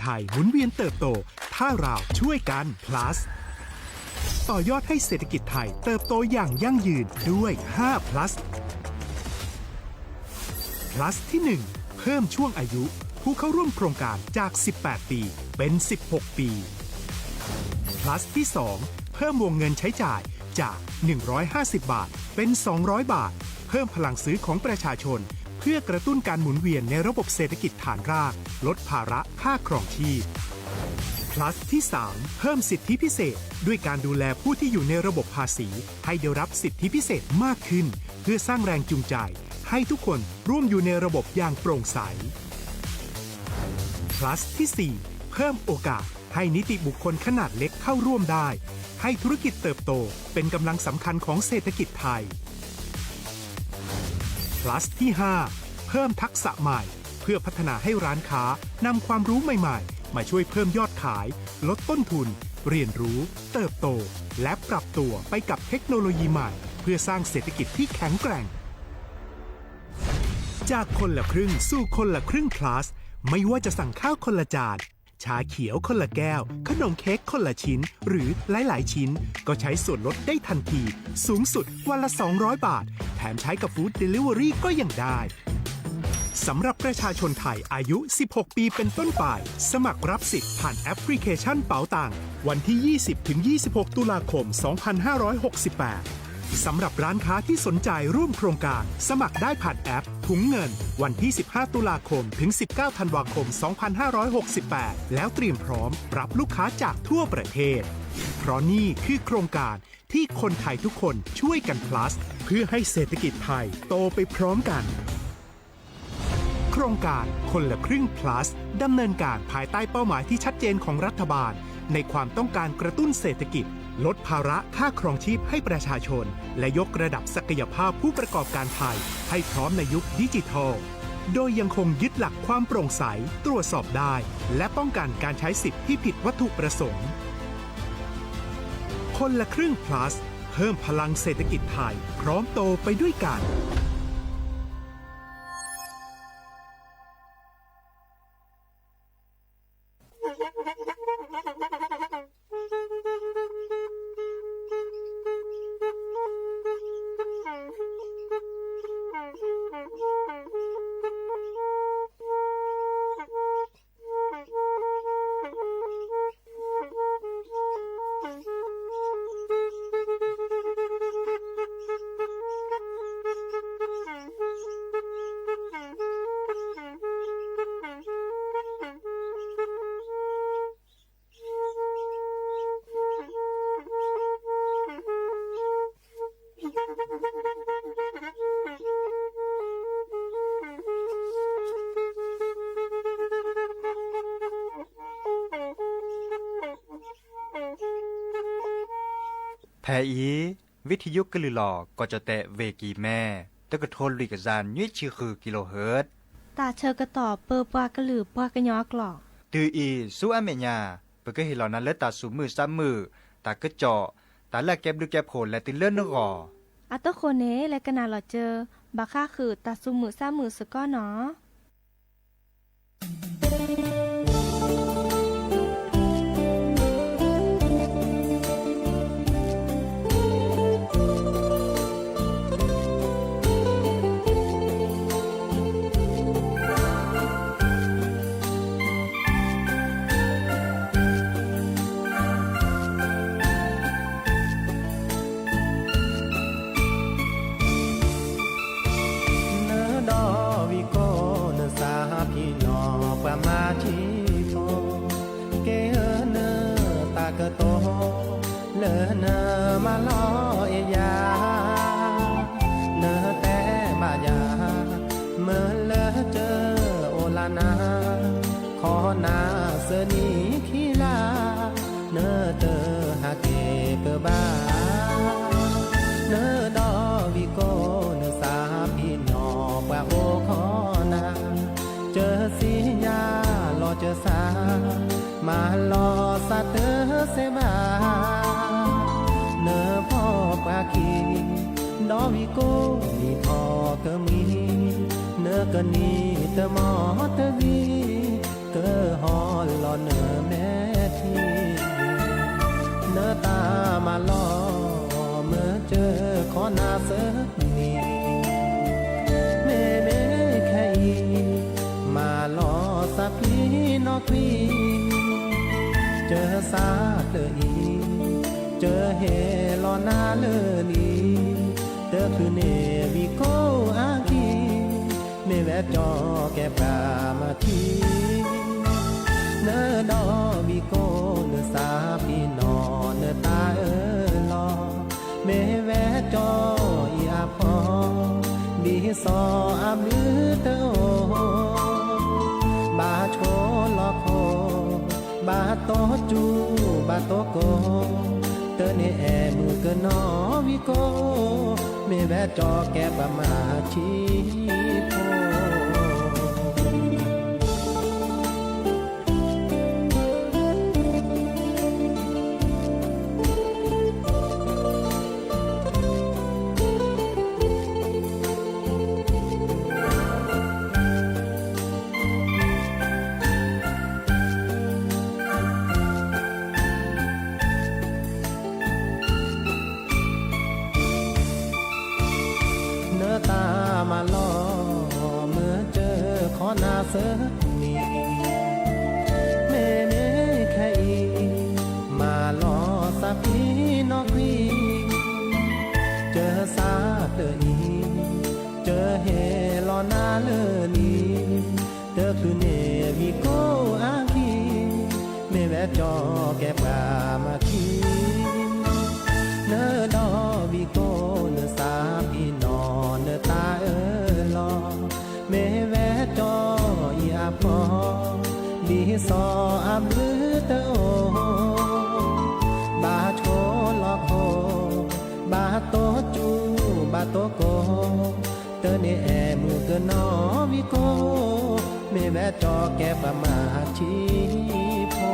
ไทยหมุนเวียนเติบโต ถ้าเราช่วยกัน Plus ต่อยอดให้เศรษฐกิจไทยเติบโตอย่างยั่งยืนด้วย ห้า Plus Plus ที่ หนึ่ง เพิ่มช่วงอายุผู้เข้าร่วมโครงการจาก สิบแปด ปี เป็น สิบหก ปี Plus ที่ สอง เพิ่มวงเงินใช้จ่ายจาก หนึ่งร้อยห้าสิบ บาท เป็น สองร้อย บาท เพิ่มพลังซื้อของประชาชน เพื่อกระตุ้นการหมุนเวียนในระบบเศรษฐกิจฐานราก ลดภาระค่าครองชีพ Plus ที่ สาม เพิ่มสิทธิพิเศษ ด้วยการดูแลผู้ที่อยู่ในระบบภาษี ให้ได้รับสิทธิพิเศษมากขึ้น เพื่อสร้างแรงจูงใจ ให้ทุกคนร่วมอยู่ในระบบอย่างโปร่งใส Plus ที่ สี่ เพิ่มโอกาสให้นิติบุคคลขนาดเล็กเข้าร่วมได้ ให้ธุรกิจเติบโตเป็นกำลังสำคัญของเศรษฐกิจไทย Plus ที่ ห้า เพิ่มทักษะใหม่ เพื่อพัฒนาให้ร้านค้านำความรู้ใหม่ๆ มาช่วยเพิ่มยอดขาย ลดต้นทุน เรียนรู้ เติบโต และปรับตัวไปกับเทคโนโลยีใหม่ เพื่อสร้างเศรษฐกิจที่แข็งแกร่ง จากคนละครึ่งสู่คนละครึ่ง Plus ไม่ว่าจะสั่งข้าวคนละจาน ชาเขียวคนละแก้ว ขนมเค้กคนละชิ้น หรือหลายๆ ชิ้น ก็ใช้ส่วนลดได้ทันที สูงสุดวันละ สองร้อย บาท แถมใช้กับ Food Delivery ก็ยังได้ สำหรับประชาชนไทยอายุ สิบหก ปีเป็นต้นไป สมัครรับสิทธิ์ผ่านแอปพลิเคชันเป๋าตัง วันที่ ยี่สิบ ถึง ยี่สิบหก ตุลาคม สองพันห้าร้อยหกสิบแปด สำหรับร้านค้าที่สนใจร่วมโครงการ สมัครได้ผ่านแอปถุงเงิน วันที่ สิบห้า ตุลาคม ถึง สิบเก้า ธันวาคม สองพันห้าร้อยหกสิบแปด แล้วเตรียมพร้อมรับลูกค้าจากทั่วประเทศ เพราะนี่คือโครงการที่คนไทยทุกคนช่วยกัน Plus เพื่อให้เศรษฐกิจไทยโตไปพร้อมกัน โครงการคนละครึ่ง Plus ดำเนินการภายใต้เป้าหมายที่ชัดเจนของรัฐบาล ในความต้องการกระตุ้นเศรษฐกิจ ลดภาระค่าครองชีพให้ประชาชน และยกระดับศักยภาพผู้ประกอบการไทย ให้พร้อมในยุคดิจิทัล โดยยังคงยึดหลักความโปร่งใส ตรวจสอบได้ และป้องกันการใช้สิทธิ์ที่ผิดวัตถุประสงค์ คนละครึ่ง Plus เพิ่มพลังเศรษฐกิจไทย พร้อมโตไปด้วยกัน ဖဲအံၤ ဝံထံယုကလုာ်လီၤ ကီၢ်ကၠီၣ်တဲၣ် ဝ့ၢ်ကံၢ်မဲ တကထိလွံၢ်ကယၤနွံဆံဃု ကံလိဟၢၣ် တၢ်ဆၢကတီၢ်ပၢပှၤကလုာ်ပှၤကညီအကျိာ် တုၤအံၤဆူအမဲာ်ညါ ပကဟ့ၣ်လီၤနၤလၢတၢ်သူၣ်မုာ်သးမုာ် တၢ်ကစီၣ် တၢ်လၢအကဲဘျုးကဲဖှိၣ်လဲၤတုၤလၢနဂီၢ် အတဃိန့ၣ် လဲၤကနၣ်လီၤစၢၤ ဘၣ်ဃးဃုာ်တၢ်သူၣ်မုာ်သးမုာ်စ့ၢ်ကီးနီၤ. နဒီးဝံၢ်ကိးနသးဖံးနီၣ်ပှၤမၤထံဖိ, က့ၤဧၢနတၢ်ကတိၤ လၢနမၤလီၤအ့ၣ်ယၤ, နတဲဘၣ်ယၤ မ့ၢ်လၢတအိၣ်လၢနၤ, ခီနၤသၢနံၣ်ခံလါ နတဟးက့ၤကဘၣ်, နဒီးဝံၢ်ကိးနသးဖံးနီၣ်ပှၤအိၣ်ခီနၤ, ကၢစံညါလီၤကၢစါ, မၤလီၤစၢ်တစဲးဘၣ်, နဖီၣ်ပှၤခံ, ဒီးဝံၢ်ကိးနံၣ်ထီၣ်ကမှံ, နကနံၣ်တမီၢ်တဂ့ၤ, ကဟီလီၤ နမဲာ်ထံ, နတၢ်မၤလီၤမၢ်စၢၤခီနၤစၢၤန့ၣ်, မ့မ့ၢ်ခဲအံၤ မၤလီၤစးဖံနီၣ်ကွံ, စၢၤစးဖျၢၣ်အံၤ စၢၤဟ့ၣ်လီၤနၤလၢလံ, တချုးန့ၣ်ဝံၤကိးအခံ မ့ၢ်ဝဲကၠီကဲပှၤမၤထံ, နဒီးဝံၤကိးနစးဖံနီၣ်နတၢ်အၢၣ်လီၤ, မ့ၢ်ဝဲကၠီအံၤအဖီ, ဒ်စီၤအဘျုးတအိၣ်, ဘၣ်ဆိလီၤခိၣ်, ဘၣ်တိစူၤ, ဘၣ်တိကိး, တန့ၢ်အဲၣ်မုၢ်ကနီၤဝံၤကိး, မ့ၢ်ဝဲကၠီကဲပှၤမၤထံဖိ နတၢ်မၤလီၤမၢ်စၢၤခီနၤစၢၤန့ၣ်, မ့မ့ၢ်ခဲအံၤ မၤလီၤစးဖံနီၣ်ကွံ, စၢၤစးဖျၢၣ်အံၤ စၢၤဟ့ၣ်လီၤနၤလၢလံ, တချုးန့ၣ်ဝံၤကိးအခံ, မ့ၢ်ဝဲကၠီကဲပှၤမၤထံ, နဒီးဝံၤကိးနစးဖံနီၣ်နတၢ်အၢၣ်လီၤ, မ့ၢ်ဝဲကၠီအံၤအဖီ, ဒ်စီၤအဘျုးတအိၣ်, ဘၣ်ဆိလီၤခိၣ်, ဘၣ်တိစူၤ, ဘၣ်တိကိး, တန့ၢ်အဲၣ်မုၢ်ကနီၤဝံၤကိး, မ့ၢ်ဝဲကၠီကဲပှၤမၤထံဖိ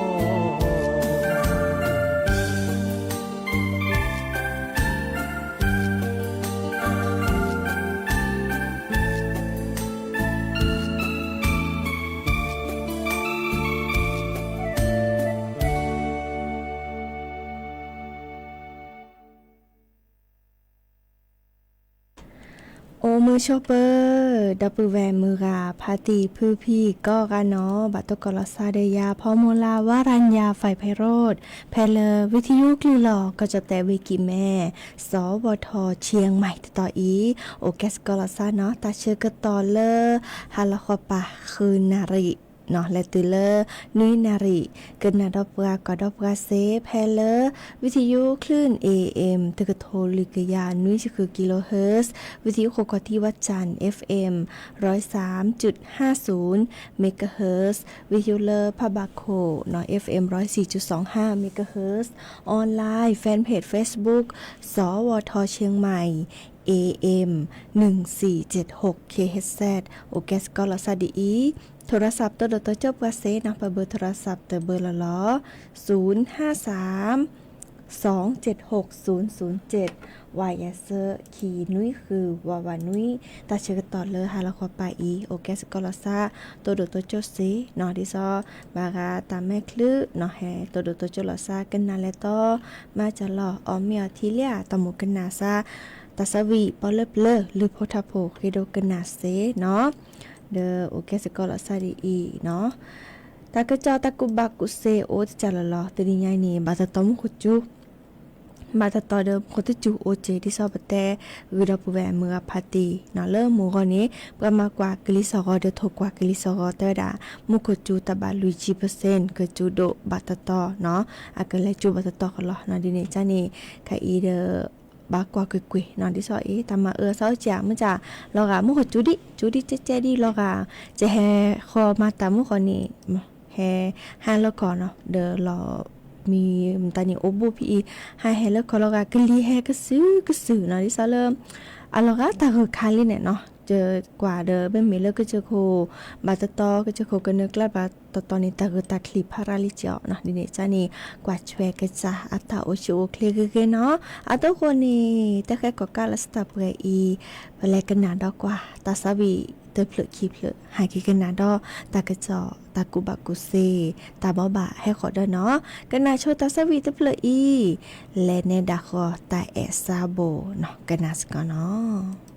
အိၣ်မုာ်ဆိးပၢၤ ဒီပုၢ်ဝဲၢ်မုၢ်ဂၤ ဖါတံၢ်ဖုဖံကိးဂၤနီၣ်, ဘၣ်တိကိးလီၤစၢ်ဒီးယၤ ဖီမူလါ ဝါရညါ ဖဲဖဲရိၣ်, ဖဲလၢ ဝံထယုကလုၢ်လီၤ ကီၢ်ကၠီၣ်တဲၣ် ဝံၤကံၣ်မဲၣ်, စီၤဝီၤထီၣ်ဆံမံၤ တတီၤအံၤ, အိၣ်ကဲစ့ၢ်ကီးလီၤစၢ်နီၣ်, တၢ်ဆၢကတီၢ်လၢ ဟါလီၤဃီၤပၤ ဃုနၣ်ရံၣ် နီၣ်, လဲၤတုၤလၢ နွံနၣ်ရံၣ်, ကနၣ်ဒီးပှၤ ကွၢ်ဒီးပှၤစ့ၢ် ဖဲလၢ ဝံထယုကလုၢ် AM တကထိလွံၢ်ကယၤနွံဆံဃု kilohertz, ဝံထယုခိၣ်ကီၢ်ထံဝၣ်စၣ် FM ร้อยสามจุดห้าศูนย์ megahertz, ဝံထယုလၢဖးဘၣ်ခိၣ် နီၣ်, FM ร้อยสี่จุดสองห้า megahertz, online fan page Facebook စီၤဝီၤထီၣ်ဆံမံၤ AM หนึ่งสี่เจ็ดหก kilohertz, အိၣ်ကဲစ့ၢ်ကီးလီၤစၢ်ဒ်အံၤ, โทรศัพท์ တိၢ်ဒိၣ်တိစၢၢ်ပှၤစ့ၢ်နီၣ်, ပ เบอร์ โทรศัพท์ တ เบอร์ လီၤလီၤ, ศูนย์ห้าสาม สองเจ็ดหก ศูนย์ศูนย์เจ็ด, ဝါယဲၢ်ဆၢ ခံနွံဃု ဝးဝးနွံ, တၢ်ဆၢကတီၢ်လၢဟါလီၤဃီၤပၤအံၤ အိၣ်ကဲစ့ၢ်ကီးလီၤစၢ် တိၢ်ဒိၣ်တိစၢၢ်စ့ၢ်နီၣ်, ဒ်သိး ဘၣ်ဂၤတၢ်မဲာ်ချံနီၣ် ဟဲတိၢ်ဒိၣ်တိစၢၢ်လီၤစၢ် ကနၣ်လဲၤတီ မၤစၢၤလီၤ အီၣ်မ့ၤအီထံလၢ တၢ်မူကနၣ်စၢ် တၢ်ဆၢဝံၤ ပီလၢပျၢၤ လုၢ်ဖိထါဖိ ဃ့ဒိကနၣ်စ့ၢ်နီၣ်, ဒီးအိၣ်ကဲစ့ၢ်ကီးလီၤစၢ်ဒ်အံၤနီၣ်, တၢ်ကစီၣ်တၢ်ကူၣ်ဘၣ်ကူၣ်စ့အိၣ်တကးလီၤလီၤ, တနံၤညါအံၤန့ၣ် ဘၣ်တတီမူခိၣ်ကၠူ ဘၣ်တတီဒီးမူခိၣ်တစူၤအိၣ်စ့ၢ်, ဒ်သိးပတဲဂ့ၤဒီပုၢ်ဝဲၢ်မုၢ်ဂၤဖါတံၢ်နီၣ်, လၢမုၢ်ဂီၤန့ၣ် ပှၤမၤကွၢ်ကလံၤစီၣ်ဂီၤဒီးထိၣ်ကွၢ်ကလံၤစီၣ်ဂီၤ တဲဝဲဒၣ် မူခိၣ်ကၠူတၢ်ဘၣ်လွံၢ်ဆံ percent ကစူၤဒိၣ်ဘၣ်တတီနီၣ်, အကလဲၤကၠူဘၣ်တတီကလီၤနီၣ်, ဒ်န့ၣ်ကန့ၣ် ခဲအံၤဒီး ဘၣ်ကွၢ်ကွ့ၢ်ကွ့ၢ်နီၣ်, ဒ်သိးအံၤ တၢ်မၤအၢအသီအိၣ်စ့ၢ် မ့ၢ်စ့ၢ် လီၤဂာ် မူခိၣ်ကၠူဒံး ကၠူဒံးကဲကဲဒံးလီၤဂာ်, ကဟဲဃီမၤတၢ်မူဃီန့ၣ် ဟဲဟးလၢကီၢ်နီၣ်, ဒီးလီၤမံၤမတၤန့ၣ် အိၣ်ဘူးဖဲအံၤ ဟးဟဲလၢကီၢ်လီၤဂာ် ကလံၤဟဲကစုာ်ကစုာ်နီၣ်, ဒ်သိးလၢ အလီၤဂာ်တၢ်ဂုၤခါလံန့ၣ်နီၣ်, ကကွၢ်ဒီး မ့မ့ၢ်လၢကစၢၢ်ခိၣ် ဘၣ်တတီ ကစၢၢ်ခိၣ်ကနၢၤကျါဘၣ်တတီန့ၣ် တၢ်ဂုၤတၢ်ချံဖးရၤလံကီးနီၣ်, ဒ်န့ၣ်ကန့ၣ် ကွၢ်ဆွဲကစၢ်အတၢ်အိၣ်ဆူၣ်အိၣ်ချ့ဂ့ၤဂ့ၤနီၣ်, အဒိဃိန့ၣ် တၢ်ဃဲကီၢ်ကးလၢစတၢးပှဲၤအံၤ ပလဲၤကနၣ်ဒီးကွၢ် တၢ်ဆါဝံၤ တဖျၢၣ်ခံဖျၢၣ် ဟဲက့ၤကနၣ်ဒီး တၢ်ကစီၣ် တၢ်ကူၣ်ဘၣ်ကူၣ်သ့ တၢ်ဘိးဘၣ်ဟဲဃီၤဒီးနီၤ, ကနၣ်ဆိတၢ်ဆၢဝံၤတဖျၢၣ်အံၤ လဲၤနဲဒၣ်ဃီၤတၢ်အဲၣ်စၢဘိၣ်နီၤ, ကနၣ်စ့ၢ်ကီးနီၤ.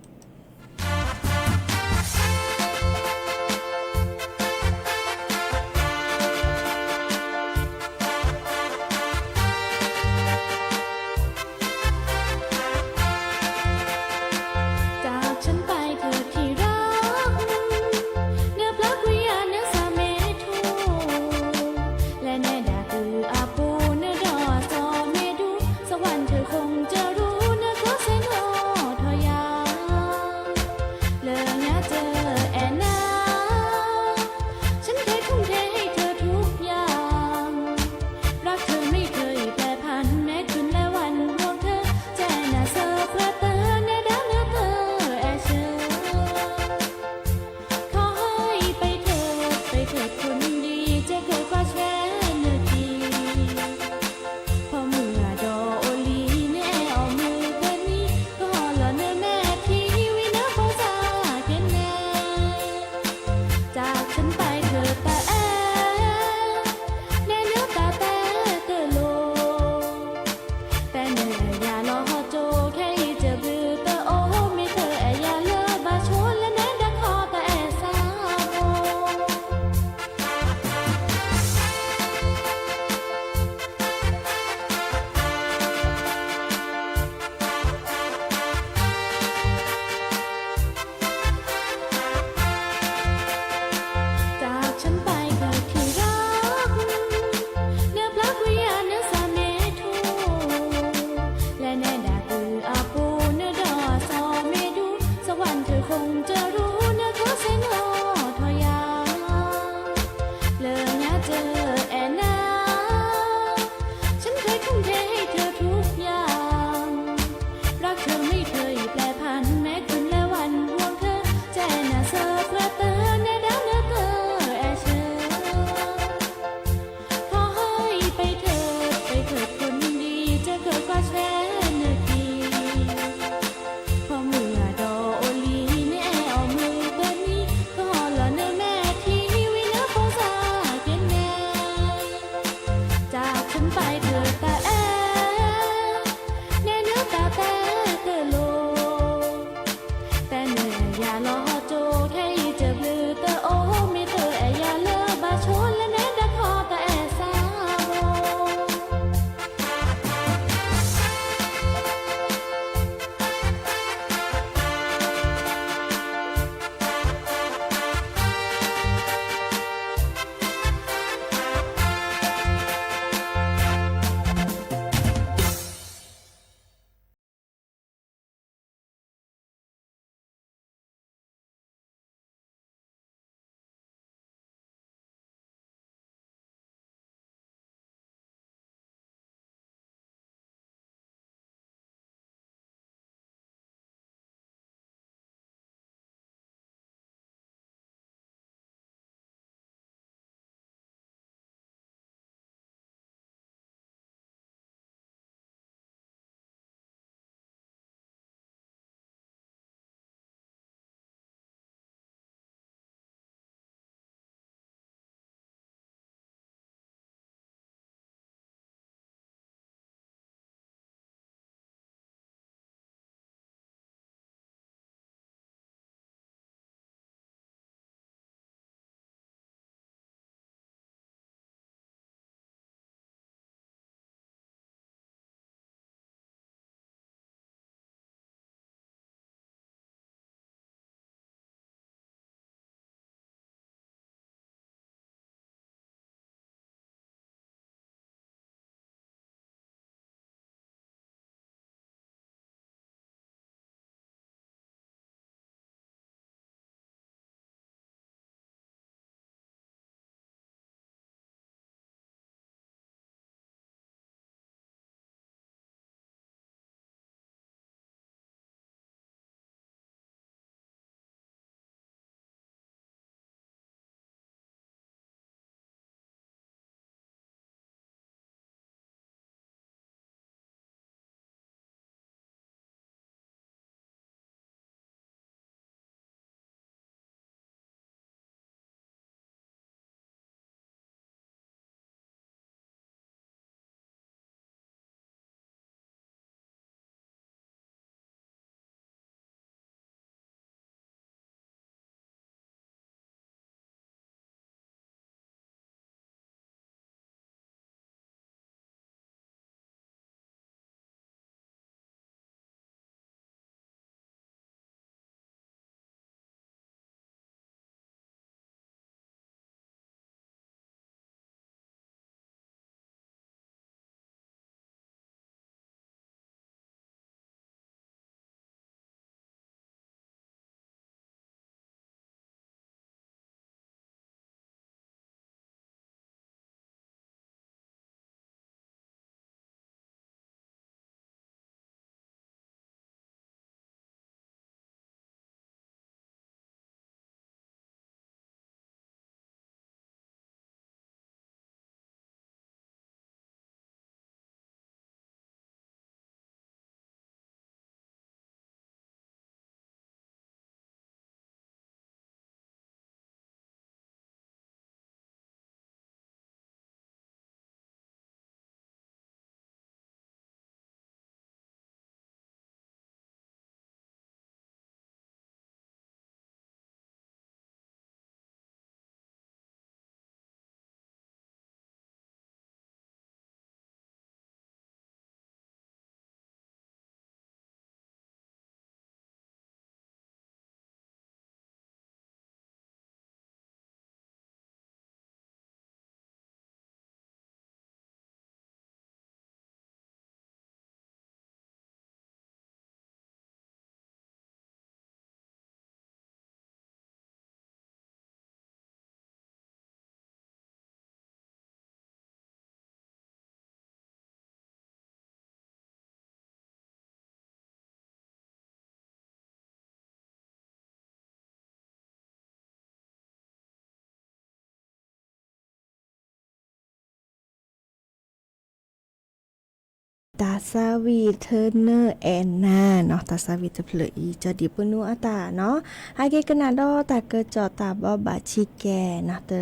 တၢ်သးဝံၣ်ထၢနၢအဲၣ်နၤနီၤ, တၢ်သးဝံၣ်တဖျၢၣ်အံၤ ကၠီဒံၣ်ပနူအတၢ်နီၤ, ဟဲက့ၤကနၣ်ဒီးတၢ်ကစီၣ်တၢ်ဘိးဘၣ်ဆံးကဲနီၤ, တ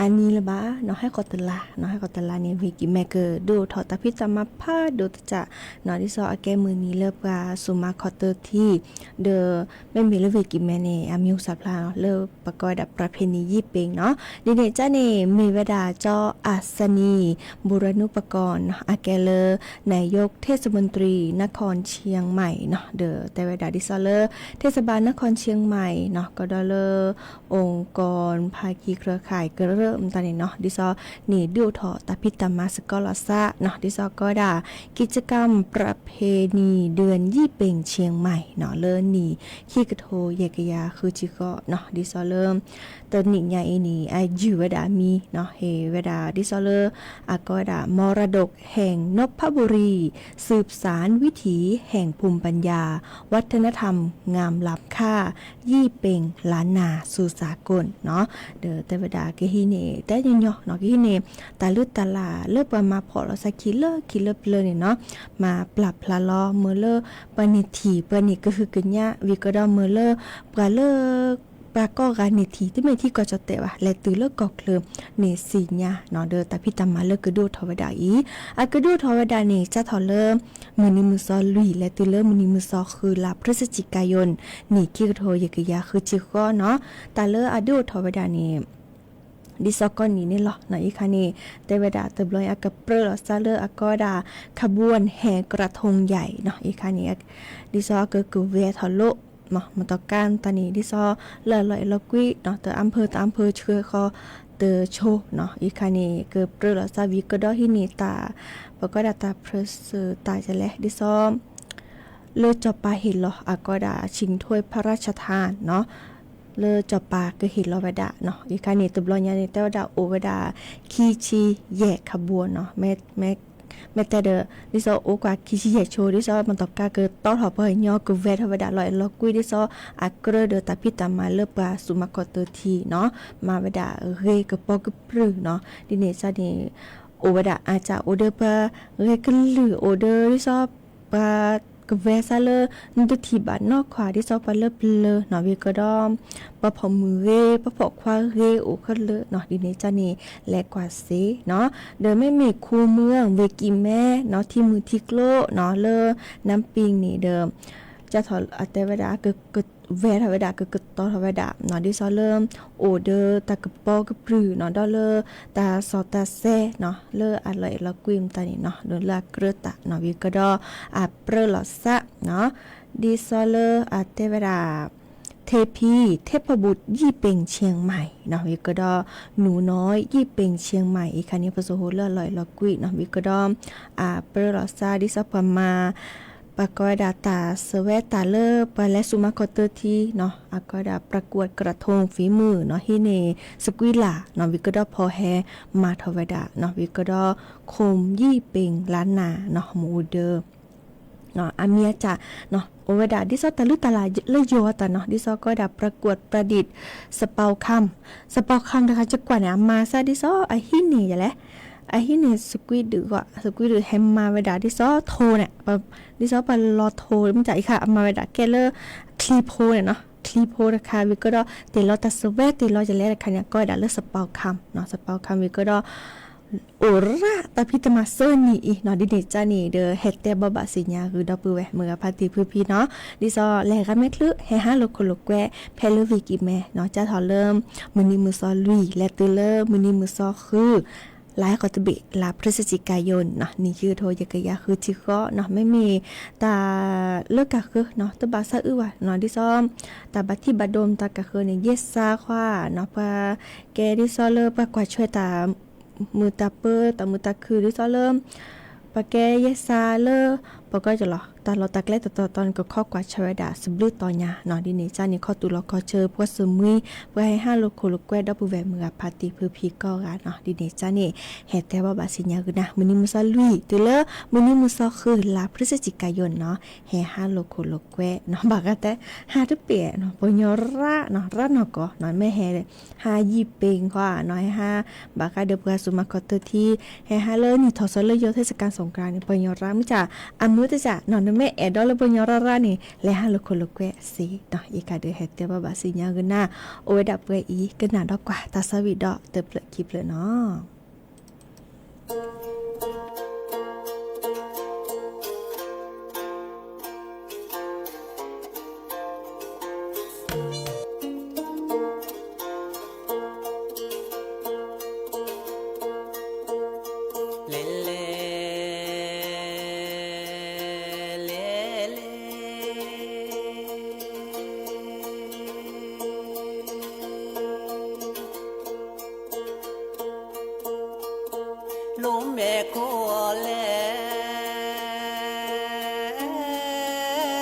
အနံၤလၢၤဘၣ်နီၤ, ဟဲဃီၤတလါနီၤ, ဟဲဃီၤတလါန့ၣ် ဝ့ၢ်ကံၣ်မဲကဒုးအိၣ်ထီၣ်တၢ်ဖံးတၢ်မၤဖးဒိၣ်တစဲးနီၤ, ဒ်သိးအကဲမုၢ်နံၤလၢပှၤစူၢ်မၤခီၣ်တၢထံ ဒီး မ့မ့ၢ်လၢဝ့ၢ်ကံၣ်မဲန့ၣ် အမံၤဟူစၢ်ဖျါလၢပကိးဝဲဒၣ် ပြၣ်ဖ့နံၤယံၣ်ပ့ၣ်နီၤ, ဒ်န့ၣ်ကၠီန့ၣ် မ့ၢ်ဝဲဒၣ်ကၠီအၣ်စနံၣ် ဘူရနူပကီၢ်နီၤ, အကဲလၢ นายกเทศมนตรีนครเชียงใหม่နီၤ, ဒီးတဲဝဲဒၣ်ဒ်သိးလၢ เทศบาลนครเชียงใหม่နီၤ, ကဒီးလၢ องค์กรภาคีเครือข่าย ကရၢမတၤန့ၣ်နီၤ, ဒ်သိးန့ၣ်ဒုးအိၣ်ထီၣ်တၢ်ဖံးတၢ်မၤစ့ၢ်ကီးလီၤသးနီၤ, ဒ်သိးကိးဝဲဒၣ် กิจกรรมประเพณีเดือนยี่เป่งเชียงใหม่နီၤ, လၢနံၣ်ခံကထိယဲၢ်ကယၤဃုဆံဃိးနီၤ, ဒ်သိးလၢ တနံၣ်ညါအံၤန့ၣ် အယုၢ်ဝဲဒၣ်အမံၤနီၤ, ဟ့ၣ်ဝဲဒၣ်ဒ်သိးလၢ အကိးဝဲဒၣ် มรดกแห่งนนทบุรี สืบสานวิถีแห่งภูมิปัญญา วัฒนธรรมงามล้ำค่า ยี่เป็งล้านนาสู่สากลနီၤ, ဒီးတဲဝဲဒၣ်ကဟံးန့ၢ် တဲညီညီနီၤ, ကဟံးန့ၢ် တၢ်လုၢ်တၢ်လၢ်လၢပှၤမၤဖှီၣ်လိာ်သးခံလၢခံလၢပျၢၤန့ၣ်နီၤ, မၤပျၢ်ဖျါလီၤ မ့ၢ်လၢ ပှၤန့ၢ်ထံၣ် ပှၤန့ၢ်ကဟုကညး ဝံၤကဒီးမ့ၢ်လၢ ပှၤလၢ ပှၤကိးဂၤန့ၢ်ထံၣ် တမ့ၢ်ထံကီၢ်ကၠီၣ်တဲာ်ဘၣ် လဲၤတုၤလၢကီၢ်ချၢန့ၣ်သ့ၣ်ညါနီၤ, ဒီးတၢ်ဖံးတၢ်မၤလၢကဒုးအိၣ်ထီၣ်ဝဲဒၣ်အံၤ အကဒုးအိၣ်ထီၣ်ဝဲဒၣ်န့ၣ် စးထီၣ်လၢ မုၢ်နံၤမုၢ်သီလွံၢ် လဲၤတုၤလၢမုၢ်နံၤမုၢ်သီဃု လါ พฤศจิกายน နံၣ်ခံကထိယဲၢ်ကယၤဃုဆံဃိးနီၤ, တၢ်လၢအဒုးအိၣ်ထီၣ်ဝဲဒၣ်န့ၣ် ဒ်သိးကိးနံၤန့ၣ်လီၤနီၤ, အံၤခါန့ၣ် တဲဝဲဒၣ်တဘျီအံၤ အကပြၢလိာ်သးလၢအကိးဝဲဒၣ် ขบวนแห่กระทงใหญ่နီၤ, အံၤခါန့ၣ် ဒ်သိးအကကဝဲၤထီၣ်လိာ် မီၢ်တီၢ်ကါတၢ်န့ၣ် ဒ်သိးလၢအလီၤအဲၣ်လီၤကွံနီၤ, တအါဖၢတအါဖၢဆှၢဃီတဆိနီၤ, အံၤခါန့ၣ် ကပြၢလိာ်သးဝံၤကဒီးဟံးန့ၢ်တၢ် ပကိးဝဲဒၣ်တၢ်ဖြၢၣ်စၢၤတၢ်ဒ်လဲၣ် ဒ်သိး လၢစီၤပၤဟ့ၣ်လီၤ အကိးဝဲဒၣ် ชิงถ้วยพระราชทานနီၤ, လၢစီၤပၤကဟ့ၣ်လီၤဝဲဒၣ်နီၤ, အံၤခါန့ၣ်တဘျီညါန့ၣ် တဲဝဲဒၣ်အိၣ်ဝဲဒၣ် ခံဆံယဲၢ် ขบวนနီၤ, မ့ၢ်တဲဒီး ဒ်သိးအိၣ်ကွၢ်ခံဆံယဲၢ်ဆိ ဒ်သိးမီၢ်တီၢ်ကါကတီထီၣ်ပှၤကညီ ကဝဲၤထီၣ်ဝဲဒၣ် လီၤအဲၣ်လီၤကွံ ဒ်သိးအကြၢးဒီးတၢ်ဖံးတၢ်မၤလၢပှၤစူၢ်မၤခီၣ်တၢထံနီၤ, မၤဝဲဒၣ်ဂ့ၤကပီၤကပြုၢ်နီၤ, ဒ်န့ၣ်စ့ၢ်န့ၣ် အိၣ်ဝဲဒၣ်အါစ့ၢ် အိၣ်ဒီးပှၤဂဲၤကလုာ် အိၣ်ဒီးဒ်သိး ပှၤကဝဲၤသးလၢ နတထံၣ်ဘၣ်နီၢ်ခွါ ဒ်သိးပှၤလၢပျၢၤနီၤ, ဝံၤကဒီး ပှၤဖီၣ်မုၢ်ဂ့ၤ ပှၤဖီၣ်ခွါဂ့ၤအိၣ်ခဲလၢာ်နီၤ, ဒ်န့ၣ်စ့ၢ်န့ၣ် လဲၤကွၢ်စ့ၢ်နီၤ, ဒီးမ့မ့ၢ်ခူမုၢ်ဝ့ၢ်ကံၣ်မဲနီၤ ထံမုၢ်ထံကျိနီၤ လၢ น้ำปิงန့ၣ်ဒီး စးထီၣ်အတဲဝဲဒၣ် ကဝဲၤထီၣ်ဝဲဒၣ် ကကတီထီၣ်ဝဲဒၣ်နီၤ, ဒ်သိးလၢ အိၣ်ဒီးတၢ်ကပီၤကပြုၢ်နီၤ, ဒီးလၢ တၢ်စီတၢ်ဆှံနီၤ လၢအလီၤအဲၣ်လီၤကွံမတၤန့ၣ်နီၤ, ဒီးလၢအကြၢးတၢ်နီၤ, ဝံၤကဒီး အပြၢလိာ်သးနီၤ, ဒ်သိးလၢအတဲဝဲဒၣ် เทพีเทพบุตรยี่เป่งเชียงใหม่နီၤ, ဝံၤကဒီး หนูน้อยยี่เป่งเชียงใหม่ အံၤခါန့ၣ် ပစိၤဟိလၢအလီၤအဲၣ်လီၤကွံနီၤ, ဝံၤကဒီး အပြၢလိာ်သး ဒ်သိးပှၤမၤ ပှၤကိးဝဲဒၣ်တၢ်ဆၢဝဲတၢ်လၢ ပှၤလဲၤစူၢ်မၤခီၣ်တၢထံနီၤ, အကိးဝဲဒၣ် ประกวดกระทงฝีมือနီၤ, ဟံးန့ၢ် သကွံာ်လၢ်နီၤ, ဝံၤကဒီးဖီၣ်ဟဲမၤထီၣ်ဝဲဒၣ်နီၤ, ဝံၤကဒီး โคมยี่เป่งล้านนาနီၤ, မ့ၢ်အိၣ်ဒီး အမံၤအစၢ် အိၣ်ဝဲဒၣ် ဒ်သိးတၢ်လုၢ်တၢ်လၢ်လၢယိၤအတၢ်နီၤ, ဒ်သိးကိးဝဲဒၣ် ประกวดประดิษฐ์ สะเปาคำ สะเปาคำ တခါကကွၢ်န့ၣ် အမၤသးဒ်သိးအဟံးန့ၢ်ယလဲၣ်, အဟံးန့ၢ်သကွံာ်ဒုးဂီၢ် သကွံာ်ဒုးဟဲမၤဝဲဒၣ်ဒ်သိးထိန့ၣ်, ဒ်သိးပှၤလီၤထိ မ့ၢ်တၢ်အံၤခါ အမၤဝဲဒၣ်ကဲလၢ ချံဖိန့ၣ်နီၤ, ချံဖိတခါ ဝံၤကဒီး တ့ၢ်လီၤတၢ်စဝဲ တ့ၢ်လီၤယလဲၣ်တခါန့ၣ် ကိးဝဲဒၣ်လၢ สะเปาคำနီၤ, สะเปาคำ ဝံၤကဒီး အိၣ်ရၣ်တၢ်ဖံးတၢ်မၤသၢနံၣ်အံၤနီၤ, ဒ်န့ၣ်စ့ၢ်န့ၣ်ဒီး ဟဲတဲဘိးဘၣ်သ့ၣ်ညါဂ့ၤဒီပုၢ်ဝဲၢ် မုၢ်ဂၤဖါတံၢ်ဖုဖံနီၤ, ဒ်သိးလဲၤဂၤမဲာ်ချၢ ဟဲဟးလိာ်ခိၣ်လိာ်ကွဲ ဖဲလၢဝ့ၢ်ကံၣ်မဲနီၤ, စးထီၣ်လၢ မုၢ်နံၤမုၢ်သီလွံၢ် လဲၤတုၤလၢမုၢ်နံၤမုၢ်သီဃု လါဟဲဃီၤတဘ့ၣ် လါ พฤศจิกายนနီၤ, နံၣ်ခံကထိယဲၢ်ကယၤဃုဆံဃိးနီၤ, မ့မ့ၢ်တၢ်လၢကၤဃၢနီၤ တဘၣ်သးအုးဘၣ်နီၤ, ဒ်သိး တၢ်ဘၣ်ထံၣ်ဘၣ်ဒိမတၤကၤဃၢန့ၣ် ယဲၢ်စါခွါနီၤ, ပှၤကဲဒ်သိးလၢပှၤကွၢ်ထွဲတၢ် မုာ်တၢ်ပၢ တၢ်မုာ်တၢ်ခုၣ် ဒ်သိးလၢ ပှၤကဲယဲၢ်စါလၢ ပကီၢ်ကလီၤ တၢ်လီၢ်တၢ်ကျဲတတီၤတီၤန့ၣ် ကခီကွၢ်ဆၢဝဲဒၣ်သဘျုးတီၤညါနီၤ. ဒ်န့ၣ်အသိးန့ၣ် ခီတူၢ်လီၤခီဆၢ ပှၤၡမူ ပှၤဟဲဟးလိာ်ခိၣ်လိာ်ကွဲ ဒီပုၢ်ဝဲၢ်မုၢ်ဂၤဖါတံၢ်ဖုဖံကိးဂၤနီၤ. ဒ်န့ၣ်အသိးန့ၣ် ဟဲတဲဘၣ်ဘၣ်စံးညါကနၣ် မုၢ်နံၤမုၢ်သီလွံၢ် တုၤလၢမုၢ်နံၤမုၢ်သီဃု လါ พฤศจิกายน နီၤ ဟဲဟးလိာ်ခိၣ်လိာ်ကွဲနီၤ. ဘၣ်ဃးတဲ ဟးတပ့ၢ်နီၤ ပှၤကညီရၣ်နီၤ ရၣ်နီၢ်ကီၢ်နီၤ မ့ၢ်ဟဲ ဟးယံာ်ပ့ၤခီဧါနီၤ ဟဲဟး ဘၣ်ဃးဒီးပှၤစူၢ်မၤခီၣ်ထၢထံ ဟဲဟးလၢနံၣ်ထီၣ်သီလၢယိၤ เทศกาลสงกรานต์ န့ၣ် ပှၤကညီရၣ် မ့ၢ်ဆၣ် အမုာ်တစၢ်နီၤ နမ့ၢ်အဲၣ်ဒိးလၢပှၤကညီရၣ်ရၣ်န့ၣ် လဲၤဟးလိာ်ခိၣ်လိာ်ကွဲစ့ၢ်နီၤ. ယကဒီးဟဲတဲဘၣ်ဘၣ်စံးညါကနၣ် အိၣ်ဝဲဒၣ်ပှဲၤအံၤ ကနၣ်ဒီးကွၢ်တၢ်သးဝံၣ်ဒီးတဖျၢၣ်ခံဖျၢၣ်နီၤ. လဲၤလဲၤ လဲၤလဲၤ လိၣ်မဲာ်ခိၣ်အီၤလဲၣ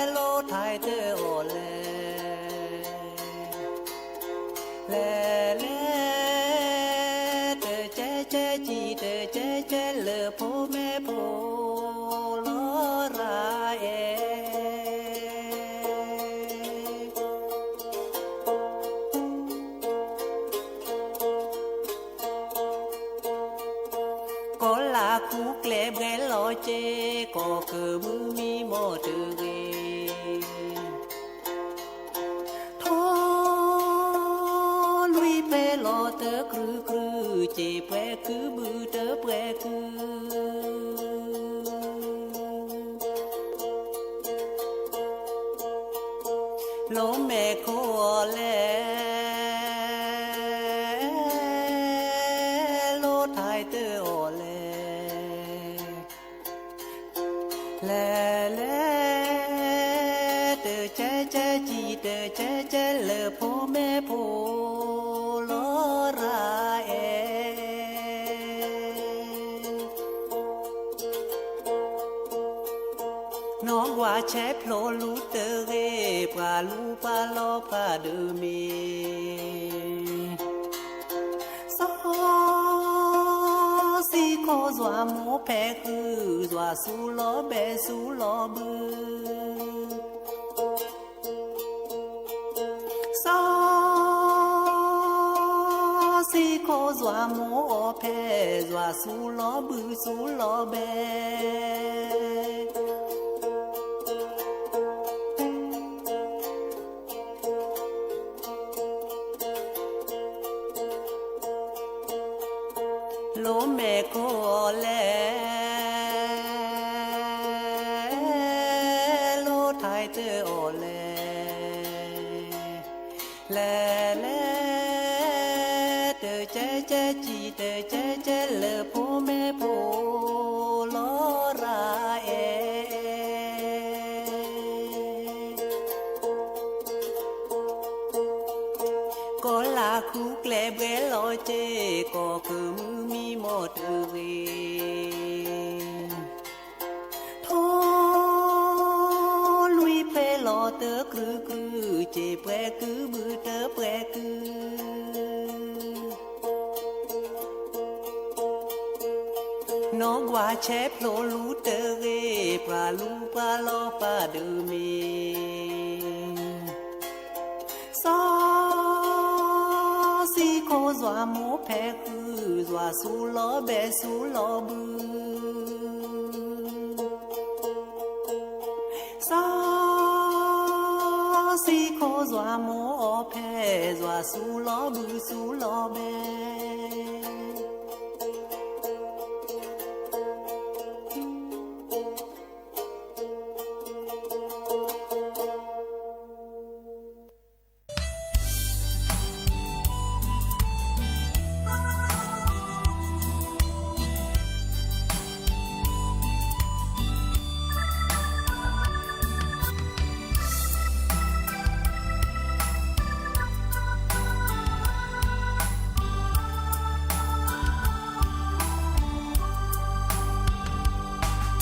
်, လိၣ်ထံတၢ်အီၤလဲၣ်, လဲၤလဲၤ တကဲကဲကံၣ် တကဲကဲလၢာ် ဖိမ့ၢ်ဖိလီၤရၤအဲၣ် ကီၤလၤဃုကျဲဘှဲလီၤက့ၤ ကီၢ်ကမုၢ်မံမီၢ်တဂ့ၤ, ထီၣ်လွံၢ်ဖဲလီၤတကြုာ်ကြုာ် က့ၤပှဲၤကုဘုတပှဲၤကု လိၣ်မဲာ်ခိၣ်အီၤလဲၣ်, လိၣ်ထံတၢ်အီၤလဲၣ်, လဲၤလဲၤ တကဲကဲကံၣ် တကဲကဲလၢာ် ဖိမ့ၢ်ဖိလီၤရၤအဲၣ် နီၢ်ကွၢ်ဆဲးဖျိလူၤတဂ့ၤ ပှၤလူၤပှၤလီၤပှၤဒုးမ့ၢ် စီၤစံခိၣ် ယွၤမိၢ်ဖဲးဃုာ် ယွၤစူၤလီၤဘဲစူၤလီၤဘု စီၤစံခိၣ် ယွၤမိၢ်အီၤဖဲး ယွၤစူၤလီၤဘုစူၤလီၤဘဲ လိၣ်မဲာ်ခိၣ်အီၤလဲၣ်, လိၣ်ထံတၢ်အီၤလဲၣ်, လဲၤလဲၤ တကဲကဲကံၣ် တကဲကဲလၢာ် ဖိမ့ၢ်ဖိလီၤရၤအဲၣ် ကီၤလၤဃုကျဲဘှဲလီၤက့ၤ ကီၢ်ကမုၢ်မံမီၢ်တဂ့ၤ, ထီၣ်လွံၢ်ဖဲလီၤတကြုာ်ကြုာ် က့ၤပှဲၤကုဘုတပှဲၤကု နီၢ်ကွၢ်ဆဲးဖျိလူၤတဂ့ၤ ပှၤလူၤပှၤလီၤပှၤဒုးမ့ၢ် စီၤစံခိၣ် ယွၤမိၢ်ဖဲးဃုာ် ယွၤစူၤလီၤဘဲစူၤလီၤဘု စီၤစံခိၣ် ယွၤမိၢ်အီၤဖဲး ယွၤစူၤလီၤဘုစူၤလီၤဘဲ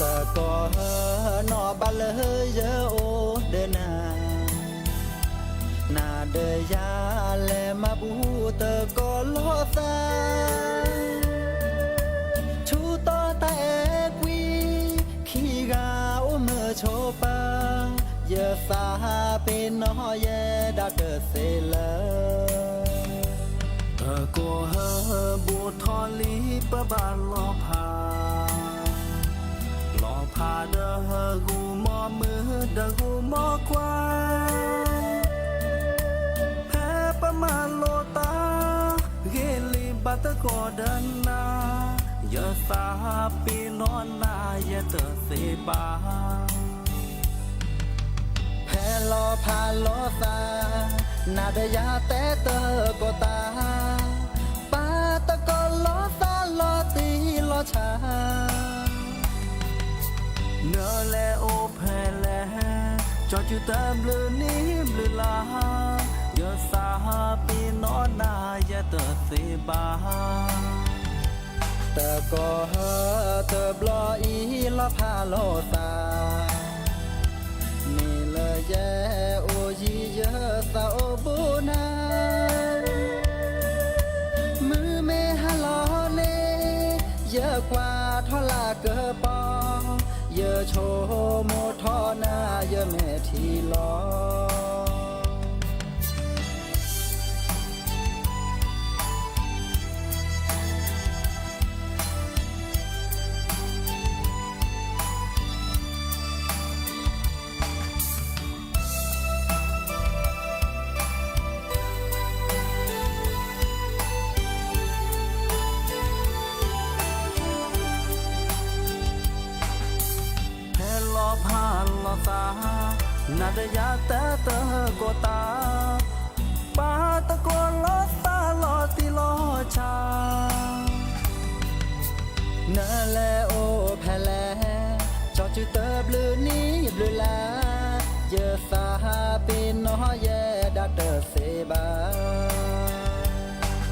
သကိးဧၢ, နီၢ်ဘၣ်လၢယအိၣ်ဒီးနၤ, နၤဒီးယၤလဲၤမၤဘူၣ်သကိးလိာ်သး, ဆူတီတၢ်အဲၣ်ကွံ, ခံဂၤအိၣ်မုာ်ဆိးပၢၤ, ယသးပ့ၤနီၣ်ယဲဒၣ်တသ့လၢၤ. သကိးဧၢ, ဘူးထီၣ်လံပဘၣ်လီၤဖး, လီၤဖးဒီးဂုာ်မီၢ်မုၣ်ဒီးဂုာ်မီၢ်ခွါ, ဖဲပမၤလိာ်သး, ဂ့ၤလံဘၣ်သကိးဒီးနၤ, ယသးပ့ၤနီၣ်နၤယဲတသ့ဘၣ်. ဖဲလီၤဖးလိာ်သး, နၤဒီးယၤတဲသကိးသး, ပာ်သကိးလိာ်သးလီၤတံၢ်လီၤဆဲး, နလဲၤအိၣ်ဖဲလဲၣ်, ကၠီစုတဘျုးနံၣ်ဘျုးလါ, ယသးပ့ၤနီၣ်နၤယဲတသ့ဘၣ်. သကိးဧၢ, တဘျီအံၤလီၤဖးလိာ်သး, မ့ၢ်လၢယဲအိၣ်ယံၤယသးအိၣ်ဘူးနၤ, မုၢ်မ့ၢ်ဟါလီၤန့ၣ်, ယကွၢ်ထီၣ်လၢကပီၤ, ယဆိကမိၣ်ထီၣ်နၤယမဲာ်ထံလီၤ. ဖဲလီၤဖးလိာ်သး, နၤဒီးယၤတဲသကိးသး, ပာ်သကိးလိာ်သးလီၤတံၢ်လီၤဆဲး, နလဲၤအိၣ်ဖဲလဲၣ်, ကၠီစုတဘျုးနံၣ်ဘျုးလါ, ယသးပ့ၤနီၣ်ယဲဒၣ်တသ့ဘၣ်.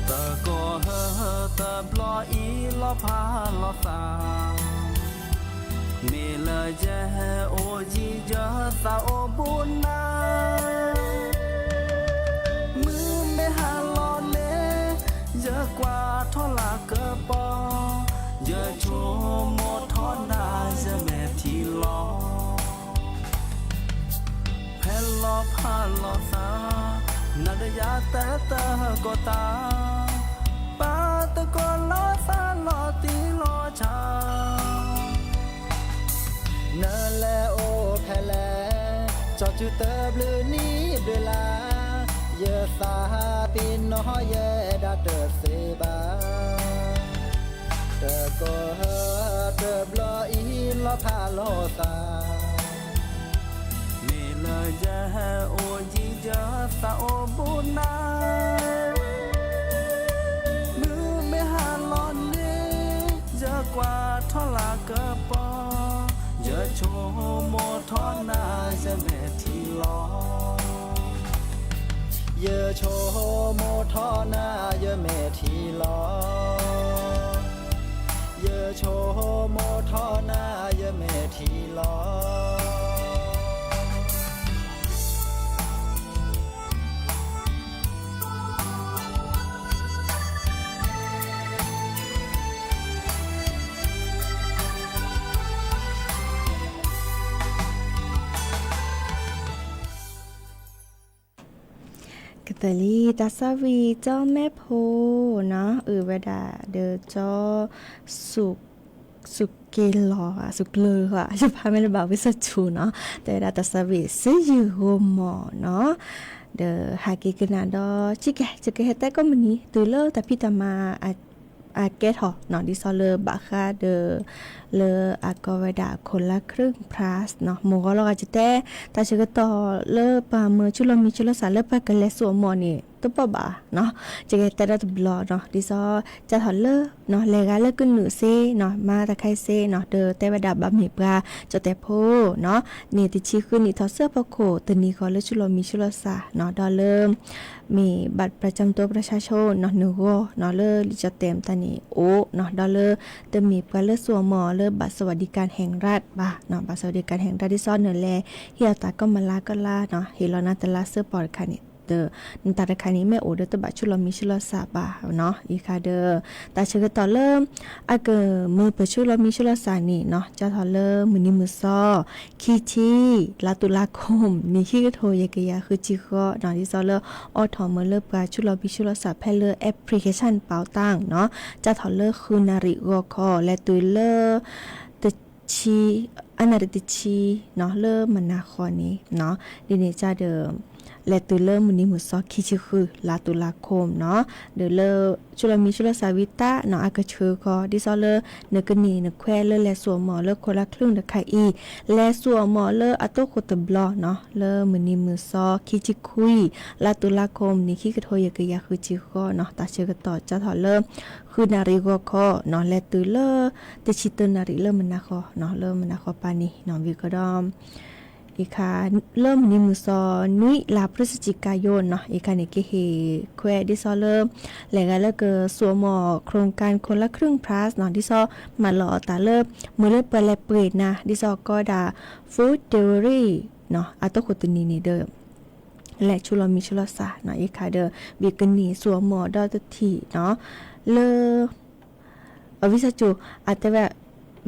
သကိးဧၢ, တဘျီအံၤလီၤဖးလိာ်သး, မ့ၢ်လၢယဲအိၣ်ယံၤယသးအိၣ်ဘူးနၤ, မုၢ်မ့ၢ်ဟါလီၤန့ၣ်, ယကွၢ်ထီၣ်လၢကပီၤ, ယဆိကမိၣ်ထီၣ်နၤယမဲာ်ထံလီၤ. ဖဲလီၤဖးလိာ်သး, နၤဒီးယၤတဲသကိးသး, ပာ်သကိးလိာ်သးလီၤတံၢ်လီၤဆဲး, နလဲၤအိၣ်ဖဲလဲၣ်, ကၠီစုတဘျုးနံၣ်ဘျုးလါ, ယသးပ့ၤနီၣ်ယဲဒၣ်တသ့ဘၣ်. သကိးဧၢ, တဘျီအံၤလီၤဖးလိာ်သး, မ့ၢ်လၢယဲအိၣ်ယံၤယသးအိၣ်ဘူးနၤ, မုၢ်မ့ၢ်ဟါလီၤန့ၣ်, ယကွၢ်ထီၣ်လၢကပီၤ, ယဆိကမိၣ်ထီၣ်နၤယမဲာ်ထံလီၤ. ယဆိကမိၣ်ထီၣ်နၤယမဲာ်ထံလီၤ. ယဆိကမိၣ်ထီၣ်နၤယမဲာ်ထံလီၤ. ကသလံ တၢ်သးဝံၣ် ကၠီမဲဖိနီၤ အုၣ်ဝဲဒၣ်ဒီးကၠီ စူးက့ၤလီၤ စူးကျၢၤ ယဖးမ့ၢ်တဘၣ်ဝံသးစူၤနီၤ တဲဝဲဒၣ်တၢ်သးဝံၣ် စ့ယုၢ်ဂိၤမီၢ်နီၤ ဒီးဟးက့ၤကနၣ်ဒီး ဆံးကဲ ယကဟဲတဲကိးမုၢ်နံၤ တုၤလၢတၢ်ဖံးတၢ်မၤ အကဲထီၣ်နီၤ ဒ်သိးလၢဘၣ်ဃးဒီး လၢအကိးဝဲဒၣ် คนละครึ่ง plus နီၤ မိၢ်ဂီၤလီၤဂာ် ယတဲ တၢ်ဆၢကတီၢ်လၢပှၤမၢဆူၣ်လီၤမံဆူၣ်လီၤသးလၢပှၤကလဲၤစိာ်အမီၢ်န့ၣ် တဘၣ်ဘၣ်နီၤ, ယကတဲဒီးတဘျီနီၤ, ဒ်သိး ကၢ်ထီၣ်လၢ လဲၤဂၤလၢကနုာ်စ့နီၤ, မၤတခါစ့နီၤ, ဒီးတဲဝဲဒၣ်ဘၣ်မ့ၢ်ပှၤ ကၠီၣ်တဲၣ်ဖိနီၤ, န့ၣ်တဆံဃုနံၣ်ထီၣ်ဆၢဖီခိၣ် တနံၤဃီလၢဆူၣ်လီၤမံဆူၣ်လီၤစှၤနီၤ, ဒီးလၢ မ့ၢ် บัตรประจำตัวประชาชนနီၤ, နဂီၢ်နီၤ, လၢလံာ်ကၠီၣ်တဲၣ်မတၤန့ၣ် အိၣ်နီၤ, ဒီးလၢ တမ့ၢ်ပှၤလၢသူၣ်အီၣ်မီၣ်အီၣ်လၢ บัตรสวัสดิการแห่งรัฐဘၣ်နီၤ, บัตรสวัสดิการแห่งรัฐ ဒ်သိးနလဲၤဟ့ၣ်အီၣ်တၢ်ကိးမုၢ်လါကိးလါနီၤ, ဟ့ၣ်လီၤနၤတလါစၢဖီတခါန့ၣ် ဒီး နတၢ်တခါန့ၣ် မ့ၢ်အိၣ်ဒီးတဘၣ်ဆူၣ်လီၤမံဆူၣ်လီၤစှၤဘၣ်နီၤ, အံၤခါဒီး တၢ်ဆၢကတီၢ်လၢ အကမၢပၢၢ်ဆူၣ်လီၤမံဆူၣ်လီၤစှၤန့ၣ်နီၤ, ကၢ်ထီၣ်လၢမုၢ်နံၤမုၢ်သီ ခံဆံ လါတုၤလါခိၣ် နံၣ်ခံကထိယဲၢ်ကယၤဃုဆံဃီနီၤ, ဒ်သိးလၢအိးထီၣ်မၢလၢပှၤဆူၣ်လီၤမံဆူၣ်လီၤစှၤဖဲလၢ application ပာ်တၢ်နီၤ, ကၢ်ထီၣ်လၢဃုနၣ်ရံၣ်ဂီၤခီ လဲၤတုၤလၢ တဆံ အနၣ်ရံၣ်တဆံနီၤ, လၢမုၢ်နၤဃီန့ၣ်နီၤ, ဒ်န့ၣ်ကၢ်ဒီး လဲၤတုၤလၢမုၢ်နံၤမုၢ်သီခံဆံဃု လါတုၤလါခိၣ်နီၤ, ဒီးလၢ ဆူၣ်လီၤမံဆူၣ်လီၤစှၤဝံၤတၢ်နီၤ, အကဆှၢဃီ ဒ်သိးလၢ နကန့ၢ်နခွဲးလၢလဲၤသူၣ်အီၣ်မီၣ်အီၣ်လၢခိၣ်လါချၢၣ်တခါအံၤ, လဲၤသူၣ်အီၣ်မီၣ်အီၣ်လၢအတီခိၣ်တဘျီနီၤ, လၢမုၢ်နံၤမုၢ်သီခံဆံခွံ လါတုၤလါခိၣ် နံၣ်ခံကထိယဲၢ်ကယၤဃုဆံဃီနီၤ, တၢ်ဆၢကတီၢ်ကၢ်ထီၣ်လၢ ဃုနၣ်ရံၣ်ဂီၤခီနီၤ, လဲၤတုၤလၢ တဆံတၢနၣ်ရံၣ်လၢမုၢ်နၤဃီနီၤ, လၢမုၢ်နၤဃီပၤန့ၣ်နီၤ, ဝံၤကဒီး အံၤခါ လၢမုၢ်နံၤမုၢ်သီနွံ လါพฤศจิกายนနီၤ, အံၤခါန့ၣ် ကဟ့ၣ်ခွဲးဒ်သိးလၢ လဲၤဂၤလၢကသူၣ်အီၣ်မီၣ်အီၣ် โครงการคนละครึ่ง plusနီၤ, ဒ်သိး မၤလီၤအီၣ်တၢ်လၢ မ့ၢ်လၢပှၤလဲၤပှ့ၤနၤ ဒ်သိးကိးဝဲဒၣ် food deliveryနီၤ, အတီခိၣ်တနံၤန့ၣ်ဒီး လဲၤဆူၣ်လီၤမံဆူၣ်လီၤစှၤနီၤ, အံၤခါဒီး ဘၣ်ကန့ၢ်သူၣ်အီၣ်မီၣ်အီၣ်ဒီးတထံၣ်နီၤ, လၢ အဝံသးစူၤ အတဲဝဲ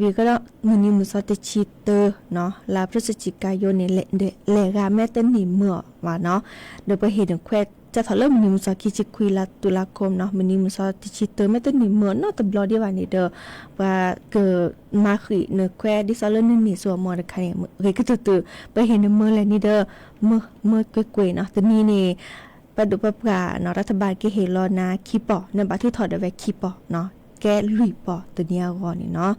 ဝံၤကဒီး မုၢ်နံၤမုၢ်သီတဆံတၢနီၤ, လါพฤศจิกายนန့ၣ် လဲၤဂၤမ့ၢ်တန့ၢ်မၢအီၤဘၣ်နီၤ, ဒီးပှၤဟ့ၣ်နခွဲး ကၢ်ထီၣ်လၢမုၢ်နံၤမုၢ်သီခံဆံခွံ လါတုၤလါခိၣ်နီၤ, မုၢ်နံၤမုၢ်သီတဆံတၢ မ့ၢ်တန့ၢ်မၢအီၤနီတဘျီဒံးဘၣ်န့ၣ်ဒီး ပှၤကမၤဃံးနခွဲး ဒ်သိးလၢနန့ၢ်သူၣ်အီၣ်မီၣ်အီၣ်တခါန့ၣ် ဂ့ၤကတၢၢ်တၢၢ် ပှၤဟ့ၣ်နမၢလဲၣ်န့ၣ်ဒီး မၢ မၢကွ့ၢ်ကွ့ၢ်နီၤ, တနံၤန့ၣ် ပှၤဒိၣ်ပှၤပှၢ်နီၤ รัฐบาลကဟ့ၣ်လီၤနၤခံပီၢ်, နဘၣ်ထုးထီၣ်ဒၣ်ဝဲခံပီၢ်နီၤ, ကဲလွံၢ်ပီၢ်တနံၤအဂီၢ်န့ၣ်နီၤ,